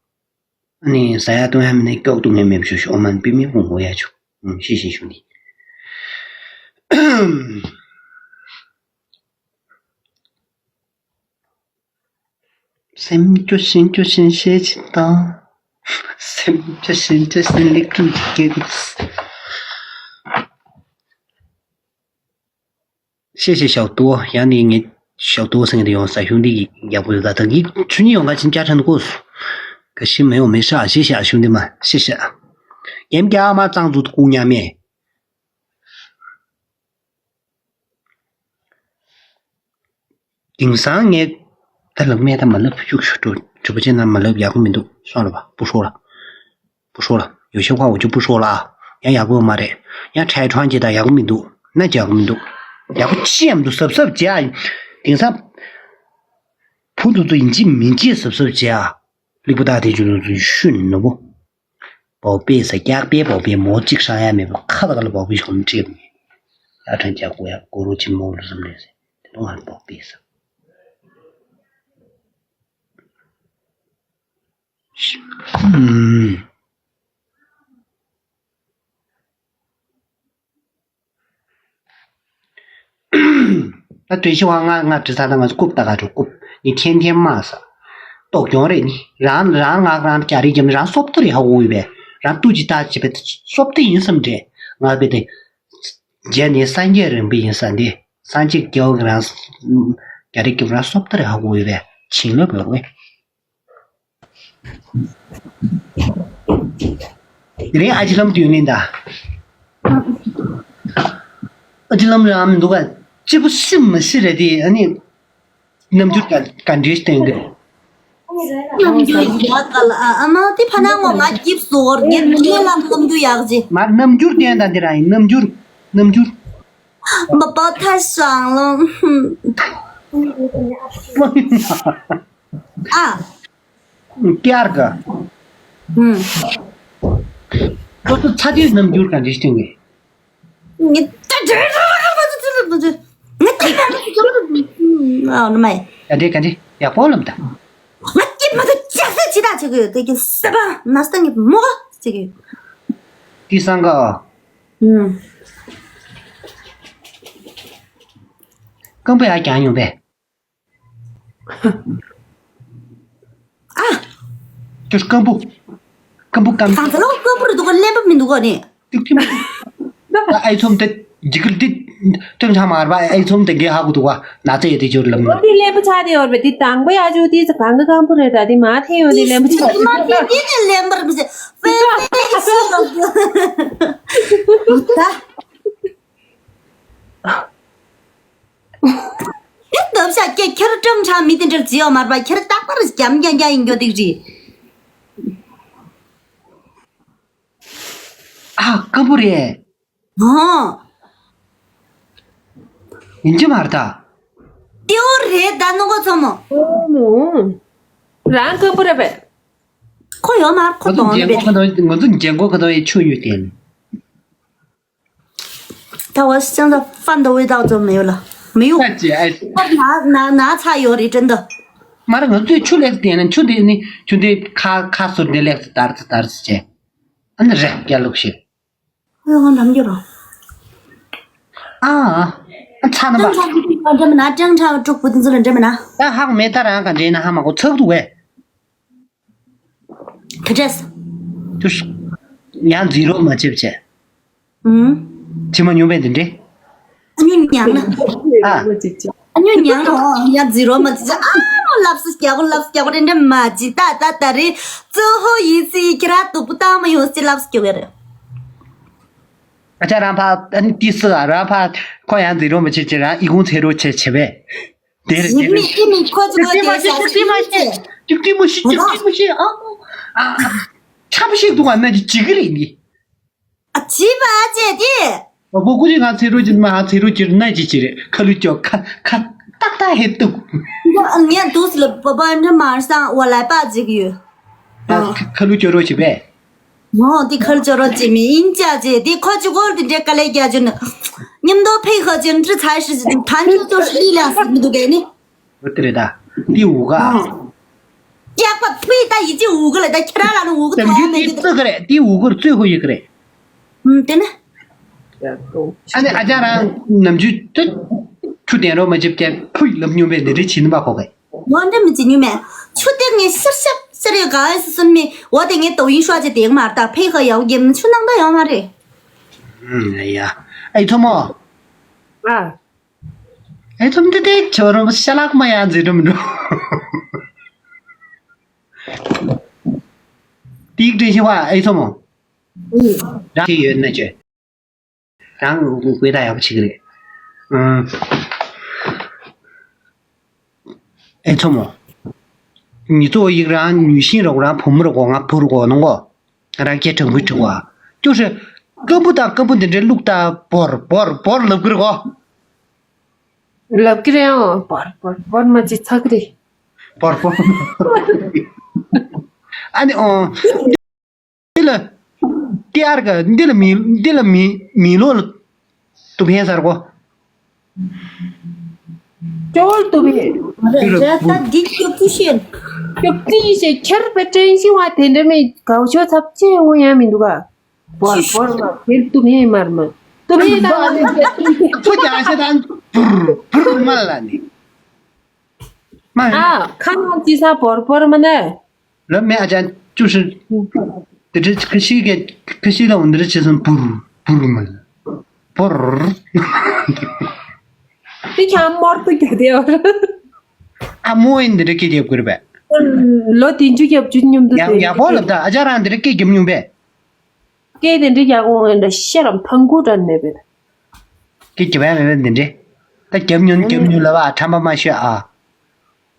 那，啥呀，东还没叫，东还没去，我们并没有问过呀，就，嗯，谢谢兄弟。སེམས་སྐྱོ་ཤིན་སྐྱོ་ཤིན་ཤེས་ཅི་དང་། སེམས་སྐྱོ་ཤིན་སྐྱོ་ཤིན་ལེགས་གྲུབ་ཀྱི་སྐད་དུ། ཤེས་ཤེས་ཞོག་ཏུ་ཡང་ནི་ངས་ཞོག་ཏུ་སེང་གེ་ཡོང་ས་ཞུང་འདི་ཡག་པོ་ཡོད་ད་ད་གི་ཆུ་ཉི་ཡོང་ག་ཆིན་ཅ་ཁྲན་ཀོ་སུ་ག་ཤི་མེ་ཡོང་མེ་ཤ་ཤེས་ཤ་ཞུང་འདི་མ་ཤེས་ཤ་ཡེམ་རྒྱ་མ་གཙང་འཛུགས་ཀུ་ཉ་མེ། དེང་སང་ངས་ད་ལབ་མེད་ད་མ་ལབ་ཤུགས་ཤུགས་འགྲོ་གྲུབ་ཅན་ན་མ་ལབ་ཡག་པོ་མི་འདུག་སོང་ལ་བ་པུ་ཧྲོ་ལ་པུ་ཧྲོ་ལ་ཡོ་ཤེ་ཁ་འུ་ཅུ་པུ་ཧྲོ་ལ་ཡང་ཡག་པོ་མ་རེད། ཡང་ཁྲའི་ཁྲོན་ཅི་ད་ཡག་པོ་མི་འདུག་ན་ཅི་ཡག་པོ་མི་འདུག་ཡག་པོ་ཅི་ཡང་མི་འདུག་གཟབ་གཟབ་བྱེད་ཨ། དེང་སང་བུ་འདུག་ཚོ་ཡིན་གཅིག་མིན་གཅིག་གཟབ་གཟབ་བྱེད་ཨ། ལིག་པུ་ཏག་དེ་ཅུ་ལུ་ཚུ་ཤུན་ནུ་བོ། བོག་པེ་ས་སྐྱག་པེ་བོག་པེ་མོ་གཅིག་ཧྲང་ཡ་མེད་པ་ཁ་ལ་ཁ་ལ་བོག་པེ་ཤོམ་ཁྲིད་ནས་ཡ་ཁྲང་ཀྱག་གོ་ཡ་གོ་རོ་ཆིན་མོ་ལུ་སམ་རེ་སེ་དེ་ནོ་ང་བོག་པེ་ས། ཨུམ། ད་དོན་ཞི་བ་ང་ང་དྲི་ས་ད་ང་ཚོ་རྐུབ་ལྟ་ག་འགྲོ་རྐུབ་ནི་ཐེན་ཐེན་མ་ས། ཏོག་གྱོང་རེད་ནི་རང་རང་ང་རང་རྒྱ་རིགས་ཀྱི་རང་སོབ་ཏུ་རེ་ཧ་གོ་ཡོད་པས་རང་ཏུ་ཅི་ལྟ་ཅི་བས་སོབ་ཏུ་ཡིན་བསམ་འདྲེ་ང་བས་ཏེ། རྗེས་ནི་སངས་རྒྱས་རིམ་པ་ཡིན་ས་འདི་སངས་རྒྱས་སྐྱེ་བོ་གི་རང་རྒྱ་རིགས་ཀྱི་རང་སོབ་ཏུ་རེ་ཧ་གོ་ཡོད་པས་བྱིན་རླབས་ཡོད་པས། དེ་རིང་ཨ་ཅི་ལམ་དུས་ནི་ད། ཨ་ཅི་ལམ་རང་མི་འདུག་ག་སྐྱིད་པོ་ཤི་མི་ཤི་རེད་དེ་ཨ་ནི། རྣམ་འགྱུར་ག་ག་འདྲའི་སྟོན་གི་རེད། རྣམ་འགྱུར་ཡག་ག་ལ་ཨ་ཨ་མ་དེ་ཕ་ན་ངོ་མ་སྐྱིད་སོར་ངེད་ངེད་ལ་རྣམ་འགྱུར་ཡག་ཅི། མ་རྣམ་འགྱུར་སྟོན་ད་འདི་རང་ཡིན་རྣམ་འགྱུར་རྣམ་འགྱུར། མ་པ་ཐ་ཤང་ལོ། ཨ། ཀྱར་ག་ཧུམ། ཁོ་ཚོ་ཚ་དུས་རྣམ་འགྱུར་ག་འདྲ་ཞིག་སྟོན་གི། ངས་ད་འདྲ་ངས་ད་ཨ་ནི་མ་ཡིན། ག་འདྲ་ག་འདྲ་ཡག་པོ་ལབ་ད། ང་སྐྱིད་མ་ཐུབ་ཅག་སེ་ཇི་ལྟར་བྱེད་དགོས་ཡོད་དེ་ཀྱི་སེ་བ་ན་སྟངས་ཀྱི་མོ་ག་བྱེད་ཀྱི་ཡོད། དེ་སང་ག་ཧུམ། རྐང་པ་ཡར་བརྐྱངས་ཡོང་པས། ཨ། ཁྱོད་སྐམ་པོ། སྐམ་པོ་སྐམ། ད་ཚ་ལོ་སྐམ་པོ་རེད་འདུག་ག་གླེན་པ་མི་འདུག་ག་ནི། ཏིག་ཏིག་མ། ཨ་ཨེ་ཚོམ་དེ་འཇིགས་སྐུལ་འདི། སྟོན་ཆ་མ་ར་ཨེ་ཚོམ་དེ་འགའི་ཧ་གོ་འདུག་ག་ན་ཚ་ཡོད་དེ་ཅོར་ལམ། འོ་དེ་གླེན་པ་ཆགས་དེ་ཡོད་རེད་དེ་དང་པོ་ཡ་ཅོ་དེ་ཚ་གང་གི་སྐམ་པོ་རེད་ད་དེ་མ་ཐེ་ཡོད་དེ་གླེན་པ་ཆགས། དེ་མ་དེ་དེ་ནི་གླེན་པར་མི་ཤེས། ཧྥེ་ཧྥེ་ཤི་ལ། ད། ཁྱེད་སྟབས་ཤ་སྐྱེ་ཁྱེད་བཀྲམ་ཆ་མི་དེ་འདྲར་བརྩི་ཡོད་མ་རེད་པ། ཁྱེད་རྟག་པར་རྒྱམ་རྒྱ་རྒྱ་ཡིན་རྒྱུ་དེ་རེད། ཨ་སྐམ་པོ་རེད། ཨོ། ཡིན་གྱི་མ་རེད་ད། ཏེའོ་རེད་ད་ནུ་གོ་ཚོ་མོ། ཨོ་མོ། རང་སྐམ་པོ་རེད་པས། ཁོ་ཡོད་མ་རེད་ཁོ་ང་ཚོ་དོང་རྒྱན་རེད་གོ་པས། ཁ་དོང་ང་ཚོ་རྒྱན་གོ་ཁ་དོང་ཡི་ཆུ་ཡོད་དེ། 但我现在饭都喂到这没有了，没有。 ན་ཅི་ཨེ། 那那那菜有的真的。 མ་ར་ང་ཚོས་ཆུ་ལེགས་བསྟན་ན་ཆུ་འདི་ནི་ཆུ་འདི་ཁ་ཁ་ཟུར་འདི་ལེགས་སུ་དར་ཙི་དར་ཙི་བྱས། ཨ་ནི་རེ་རྒྱ་ལུག་ཤི། ཨ་ང་ནམ་རྒྱུ་ར། ཨ་ཨ་ཚ་ན་པ། ཀྲང་ཁྲ་འགྲེམ་ན་ཀྲང་ཁྲ་དྲུག་པོ་དེ་ཚོ་ལ་འགྲེམ་ན། ད་ཧག་མེ་ད་རང་ག་འདྲེན་ན་ཧ་མ་གོ་ཚག་འདུག་བས། ག་འདྲས། ཅུ་ཤི། ཡང་འཛིན་རོགས་མ་བྱེད་བྱས། ཨུམ། ཅི་མ་ཉུང་བས་འདི་འདྲས། ཨ་ཉུ་མྱང་ན། ཨ། ཨ་ཉུ་མྱང་ན་ཡང་འཛིན་རོགས་མ་བྱེད་བྱས། ཨ་མོ་ལབ་སུ་རྒྱག་གོ་ལབ་སུ་རྒྱག་གོ་རེ་འདྲ་མ་བྱེད་ད་ད་ད་རེ། གཙོ་བོ་ཡིན་སི་ཁྱེད་རང་སྡུག་པོ་བཏང་མ་ཡོང་སི་ལབ་སུ་རྒྱག་གི་རེད། ཨ་ཅག་རང་ཕ་ཨ་ནི་ཏི་སི་ཨ་རང་ཕ་ཁོ་ཡང་འཛིན་རོགས་མ་བྱེད་བྱས་རང་ཨི་ཁུང་ཚེ་རོགས་བྱེད་བྱེད་པས། དེ་རེད་དེ་རེད། ཅིག་ཅིག་མ་བཤད་ཅིག་ཅིག་མ་བཤད་ཅིག་ཅིག་མ་བཤད་ཨ་ཨ་ཨ་ཆམ་ཞིག་འདུག་ཨ་ན་ཅིག་ཅིག་གི་རེད་ནི། ཨ་ཅི་བ་ཅེ་དེ། ཨ་བོ་ཀུ་རི་ང་ཚེ་རོ་ཅིག་མ་ཧ་ཚེ་རོ་ཅིག་ན་ཅིག་ཅིག་རེད་ཁ་ལུ་ཅོ་ཁ་ཁ་ཏག་ཏག་ཧེ་ཏུག་ངས་དུས་ལ་བ་བ་འདྲ་མར་སང་བ་ལ་པ་ཅིག་ཡོད། ཨ་ཁ་ལུ་ཅོ་རོ་ཅིག་བས། མོ་དེ་ཁར་ཅོ་རོ་ཅི་མི་ཨིན་ཅ་ཅེ་དེ་ཁོ་ཅི་གོར་དེ་འདྲེ་ཀ་ལེ་རྒྱ་ཅུ་ནི། མཉམ་དུ་ཕེ་ཧ་ཅན་ཏྲི་ཚ་ཤི་ཕན་ཅུ་ཏོ་ཤི་ལ་སི་མི་དུ་གེ་ནི། འོ་དེ་རེད་ད། དེ་འུ་ག་ཨ། ཀྱག་པ་ཕེ་ད་ཡི་ཅི་འུ་ག་ལ་ད་ཁྱེད་རང་ལ་ནི་འུ་ག་ཐ་མེད་གི་ད། ཙི་ག་རེད་དེ་འུ་གར་ཙོད་ཧོ་ཡི་ག་རེད། ཨུམ་དེ་ནི། ཨ་ནི་ཨ་ཅག་རང་ནམ་རྒྱུན་དུ་ཆུ་དན་རོ་མ་ཅིབ་ཀྱ་ཕུ་ཡི་ལབ་སྙོམས་པའི་འདི་རེ་བྱིན་པ་ཁོ་གེ། ངོ་འདྲ་མི་བྱེད་ཉུ་མེད། ཆུ་དེ་ངས་ཤར་ཤར་ཤར་ཡོད་གང་ཡིན་སུན་མི་འོ་དེ་ངས་抖音刷ཅིག་དེང་མར་ད་ཕེ་ཁ་ཡའོ་རྒྱབ་ན་ཆུ་ནང་ད་ཡོང་མ་རེད། ཨུམ། ཡ་ཡ། ཨེ་ཐོ་མོ། ཨ། ཨེ་ཐོ་མོ་དེ་དེ་ཁྱོད་རང་ཤ་ལག་མ་ཡང་འཛི་རུམ་འགྲོ། ཏིག་ཏིག་ཤི་བ་ཨེ་ཐོ་མོ། ཨུམ། རང་གི་ཡོད་ན་ཅེ། རང་དགོས་ད་ཡག་པོ་བྱེད་ཀྱི་རེད། ཨ། ཨེ་ཚོ་མོ། ཉི་ཚོ་ཡིག་རང་ཉུལ་ཤིང་རོགས་རང་བུ་མོ་རོགས་ང་བུ་རོགས་ནང་གོ། རང་སྐད་དྲང་པོའི་དྲི་བ། ཅོ་ཧྲི། སྐམ་པོ་དང་སྐམ་པོ་འདི་འདྲའི་ལུག་ད་བོར་བོར་བོར་ལབ་ཀྱི་རེད་གོ། ལབ་ཀྱི་རེད་ཨང་། བོར་བོར་བོར་མ་ཅི་ཚ་གི་རེད། བོར་བོར། ཨ་ནི་ཨོ། འདི་ལ། ཏི་ཨར་ག་འདི་ལ་མི་འདི་ལ་མི་མི་ལོ་ལ། ཏུ་ཕན་སར་གོ། ཅོལ་ཏུ་ཕན། རེད་རེད། ད་འདི་ཁྱོད་ཀྱི་ཤེས། ཁྱོད་ཀྱི་ཤེས་ཁྱེར་པའི་དྲན་ཤེས་བ་དེ་འདྲ་མེད་གའུ་ཤོ་ཚབ་ཅེ་འོ་ཡ་མི་འདུག་ག་བོར་བོར་མ་ཁྱེར་ཏུ་ཕན་མར་མ་ཏུ་ཕན་ད། ཕོ་རྒྱ་ཤ་དང་བུར་བུར་མ་ལ་ནི། མ་ཨ་ཁ་ནང་ཅི་ས་བོར་བོར་མ་ནི། ལབ་མེད་ཨ་ཅག་ཅུ་ཧྲི། དེ་འདྲའི་ཁ་ཤིག་གི་ཁ་ཤིག་ལ་འོ་འདི་འདྲ་བྱེད་སོང་བུར་བུར་མ་ལ། བོར། དེ་ཁྱང་མོར་དུ་གྱུར་ཏེ་ཡོད། ཨ་མོ་ཡིན་འདི་འདྲ་སྐད་རྒྱབ་དགོས་རེད་པས། ལོ་བདུན་ཅུ་ཡབ་ཅུ་སྙོམ་དུ་ཡག་ཡག་པོ་ལབ་ད་ཨ་ཅག་རང་འདི་འདྲ་སྐད་རྒྱབ་མྱོང་པས། སྐད་དེ་འདྲ་ཡག་པོ་འདྲ་ཤེ་རམ་ཕང་གུ་དྲན་མེད་པས། སྐད་རྒྱབ་ཡ་མེད་པས་འདི་འདྲ། ད་རྒྱབ་མྱོང་རྒྱབ་མྱོང་ལབ་ཨ་ཁྲམ་པ་མ་ཤོད་ཨ།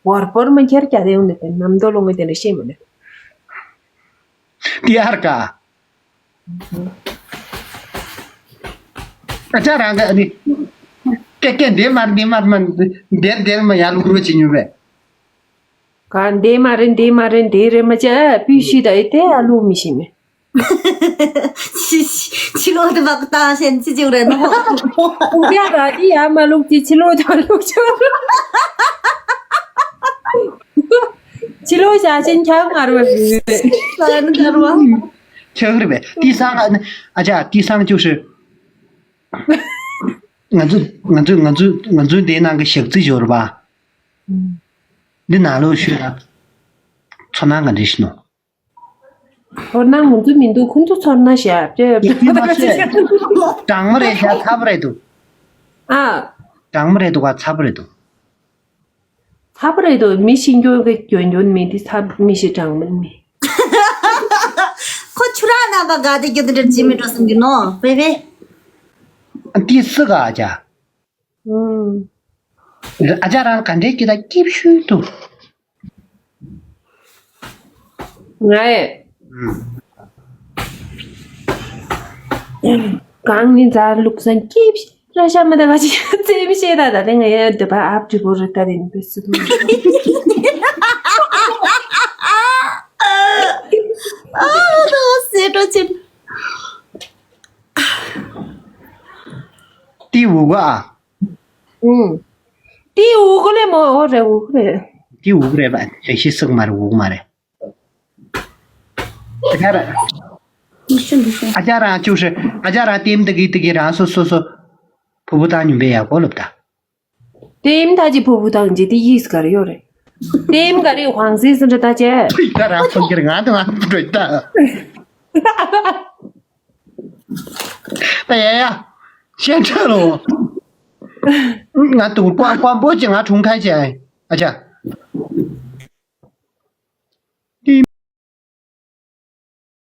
བོར་བོར་མ་ཁྱེར་རྒྱ་དེ་ཡོང་ནས་པས་ནམ་རྡོ་ལོང་གི་དེ་འདྲ་ཤེས་མ་ནས། ཏི་ཨར་ཀ། ཨ་ཅག་རང་ག་ནི། ཀེ་ཀེ་འདེ་མར་འདེ་མར་མ་འདེ་འདེ་མ་ཡར་ལུག་རོ་ཅི་ཉུ་བས། ག་འདེ་མ་རེ་འདེ་མ་རེ་འདེ་རེ་མ་ཅ་པི་ཤི་ད་ཨེ་ཏེ་ཨ་ལུག་མི་ཤི་མེ། ཕྱི་ཕྱི་ལོག་ཏུ་བག་ཏང་ཞེན་ཅི་ཅིག་རེད་ནོ། ཡ་ར་འདི་ཡ་མ་ལུག་ཅི་ཕྱི་ལོག་ཏུ་ལུག་ཅི། ཕྱི་ལོག་བྱ་ཞེན་ཁྱག་མ་རུ་བས། ས་ནི་དར་བ། ཁྱག་རེ་བས་ཏི་སང་ཨ་ཅག་ཏི་སང་ཅུ་ཧྲི། ང་ཚོ་ང་ཚོ་ང་ཚོ་ང་ཚོའི་འདིའི་ནང་གི་ཞག་རྩི་འབྱོར་བ། འདི་ནང་ལོགས་ཤོད་ན། ཚོར་སྣང་ག་འདྲ་ཞིག་ནོ། ཚོར་སྣང་ང་ཚོ་མི་འདུག་ཁོ་ཚོ་ཚོར་སྣང་བཞག་ཅེས་ཡིན་མ་ཤེས། གྲང་མོ་རེད་ཤག་ཚ་པོ་རེད་འདུག་ཨ། གྲང་མོ་རེད་འདུག་ག་ཚ་པོ་རེད་འདུག་ཚ་པོ་རེད་འདུག་མི་ཤི་འགྱོ་གི་འགྱོ་འགྱོ་མི་འདི་ཚ་མི་ཤི་གྲང་མོ་མི། ཁོ་ཆུ་ར་ནང་ག་ག་དེ་འགྱོ་དེ་འདྲ་ཅི་མི་འགྲོ་སེམས་ཀྱི་ནོ་བེ་བེ། འདི་སུ་ག་ཨ་ཅག་ཨུམ། ཨ་ཅག་རང་ག་འདྲའི་སྐད་དང་སྐྱིད་ཤོས་འདུག་ང་ཨེ། ཨུམ། གང་ནི་འཛར་ལུག་སང་སྐྱིད་ར་ཤ་མ་ད་ག་ཅི་རྩེ་མི་ཤེས་ད་ད་དེ་ང་ཡ་དེ་པ་ཨབ་ཀྲི་བོ་རུ་ད་དེ་ནི་བེ་སུ་དུ། ཨ་ད་སེ་ཏོ་ཆེ། ཏི་འུ་ག་ཨ། ཨུང་། ཏི་འུ་ག་ལེ་མོ་འོ་རེ་འུ་ག་རེ། ཏི་འུ་ག་རེ་བ་ཨེ་ཤི་སག་མ་རེ་འུ་ག་མ་རེ། ཨ་ཅག་ར། ཨ་ཅག་རང་ཅུ་ཧྲི་ཨ་ཅག་རང་ཏིམ་དི་གི་དི་གི་རང་སོ་སོ་སོ། ཕུ་བུ་ཏང་ཉུམ་པའི་ཡག་པོ་ལབ་ད། ཏེམ་ད་ཅི་ཕུ་བུ་ཏང་ཅི་དེ་ཡིས་ག་རེ་ཡོད་རེད། ཏེམ་ག་རེ་ཧང་སི་སི་འདྲ་ད་ཅེ། ད་རང་ཕུ་གིར་ང་དང་ང་འགྲོ་ད། ད་ཡ་ཡ། ཤེས་ཁྲ་ལོ། ང་དུ་ཀོ་ཀོ་པོ་ཅི་ང་གྲུང་ཁ་ཅེ་ཨ་ཅག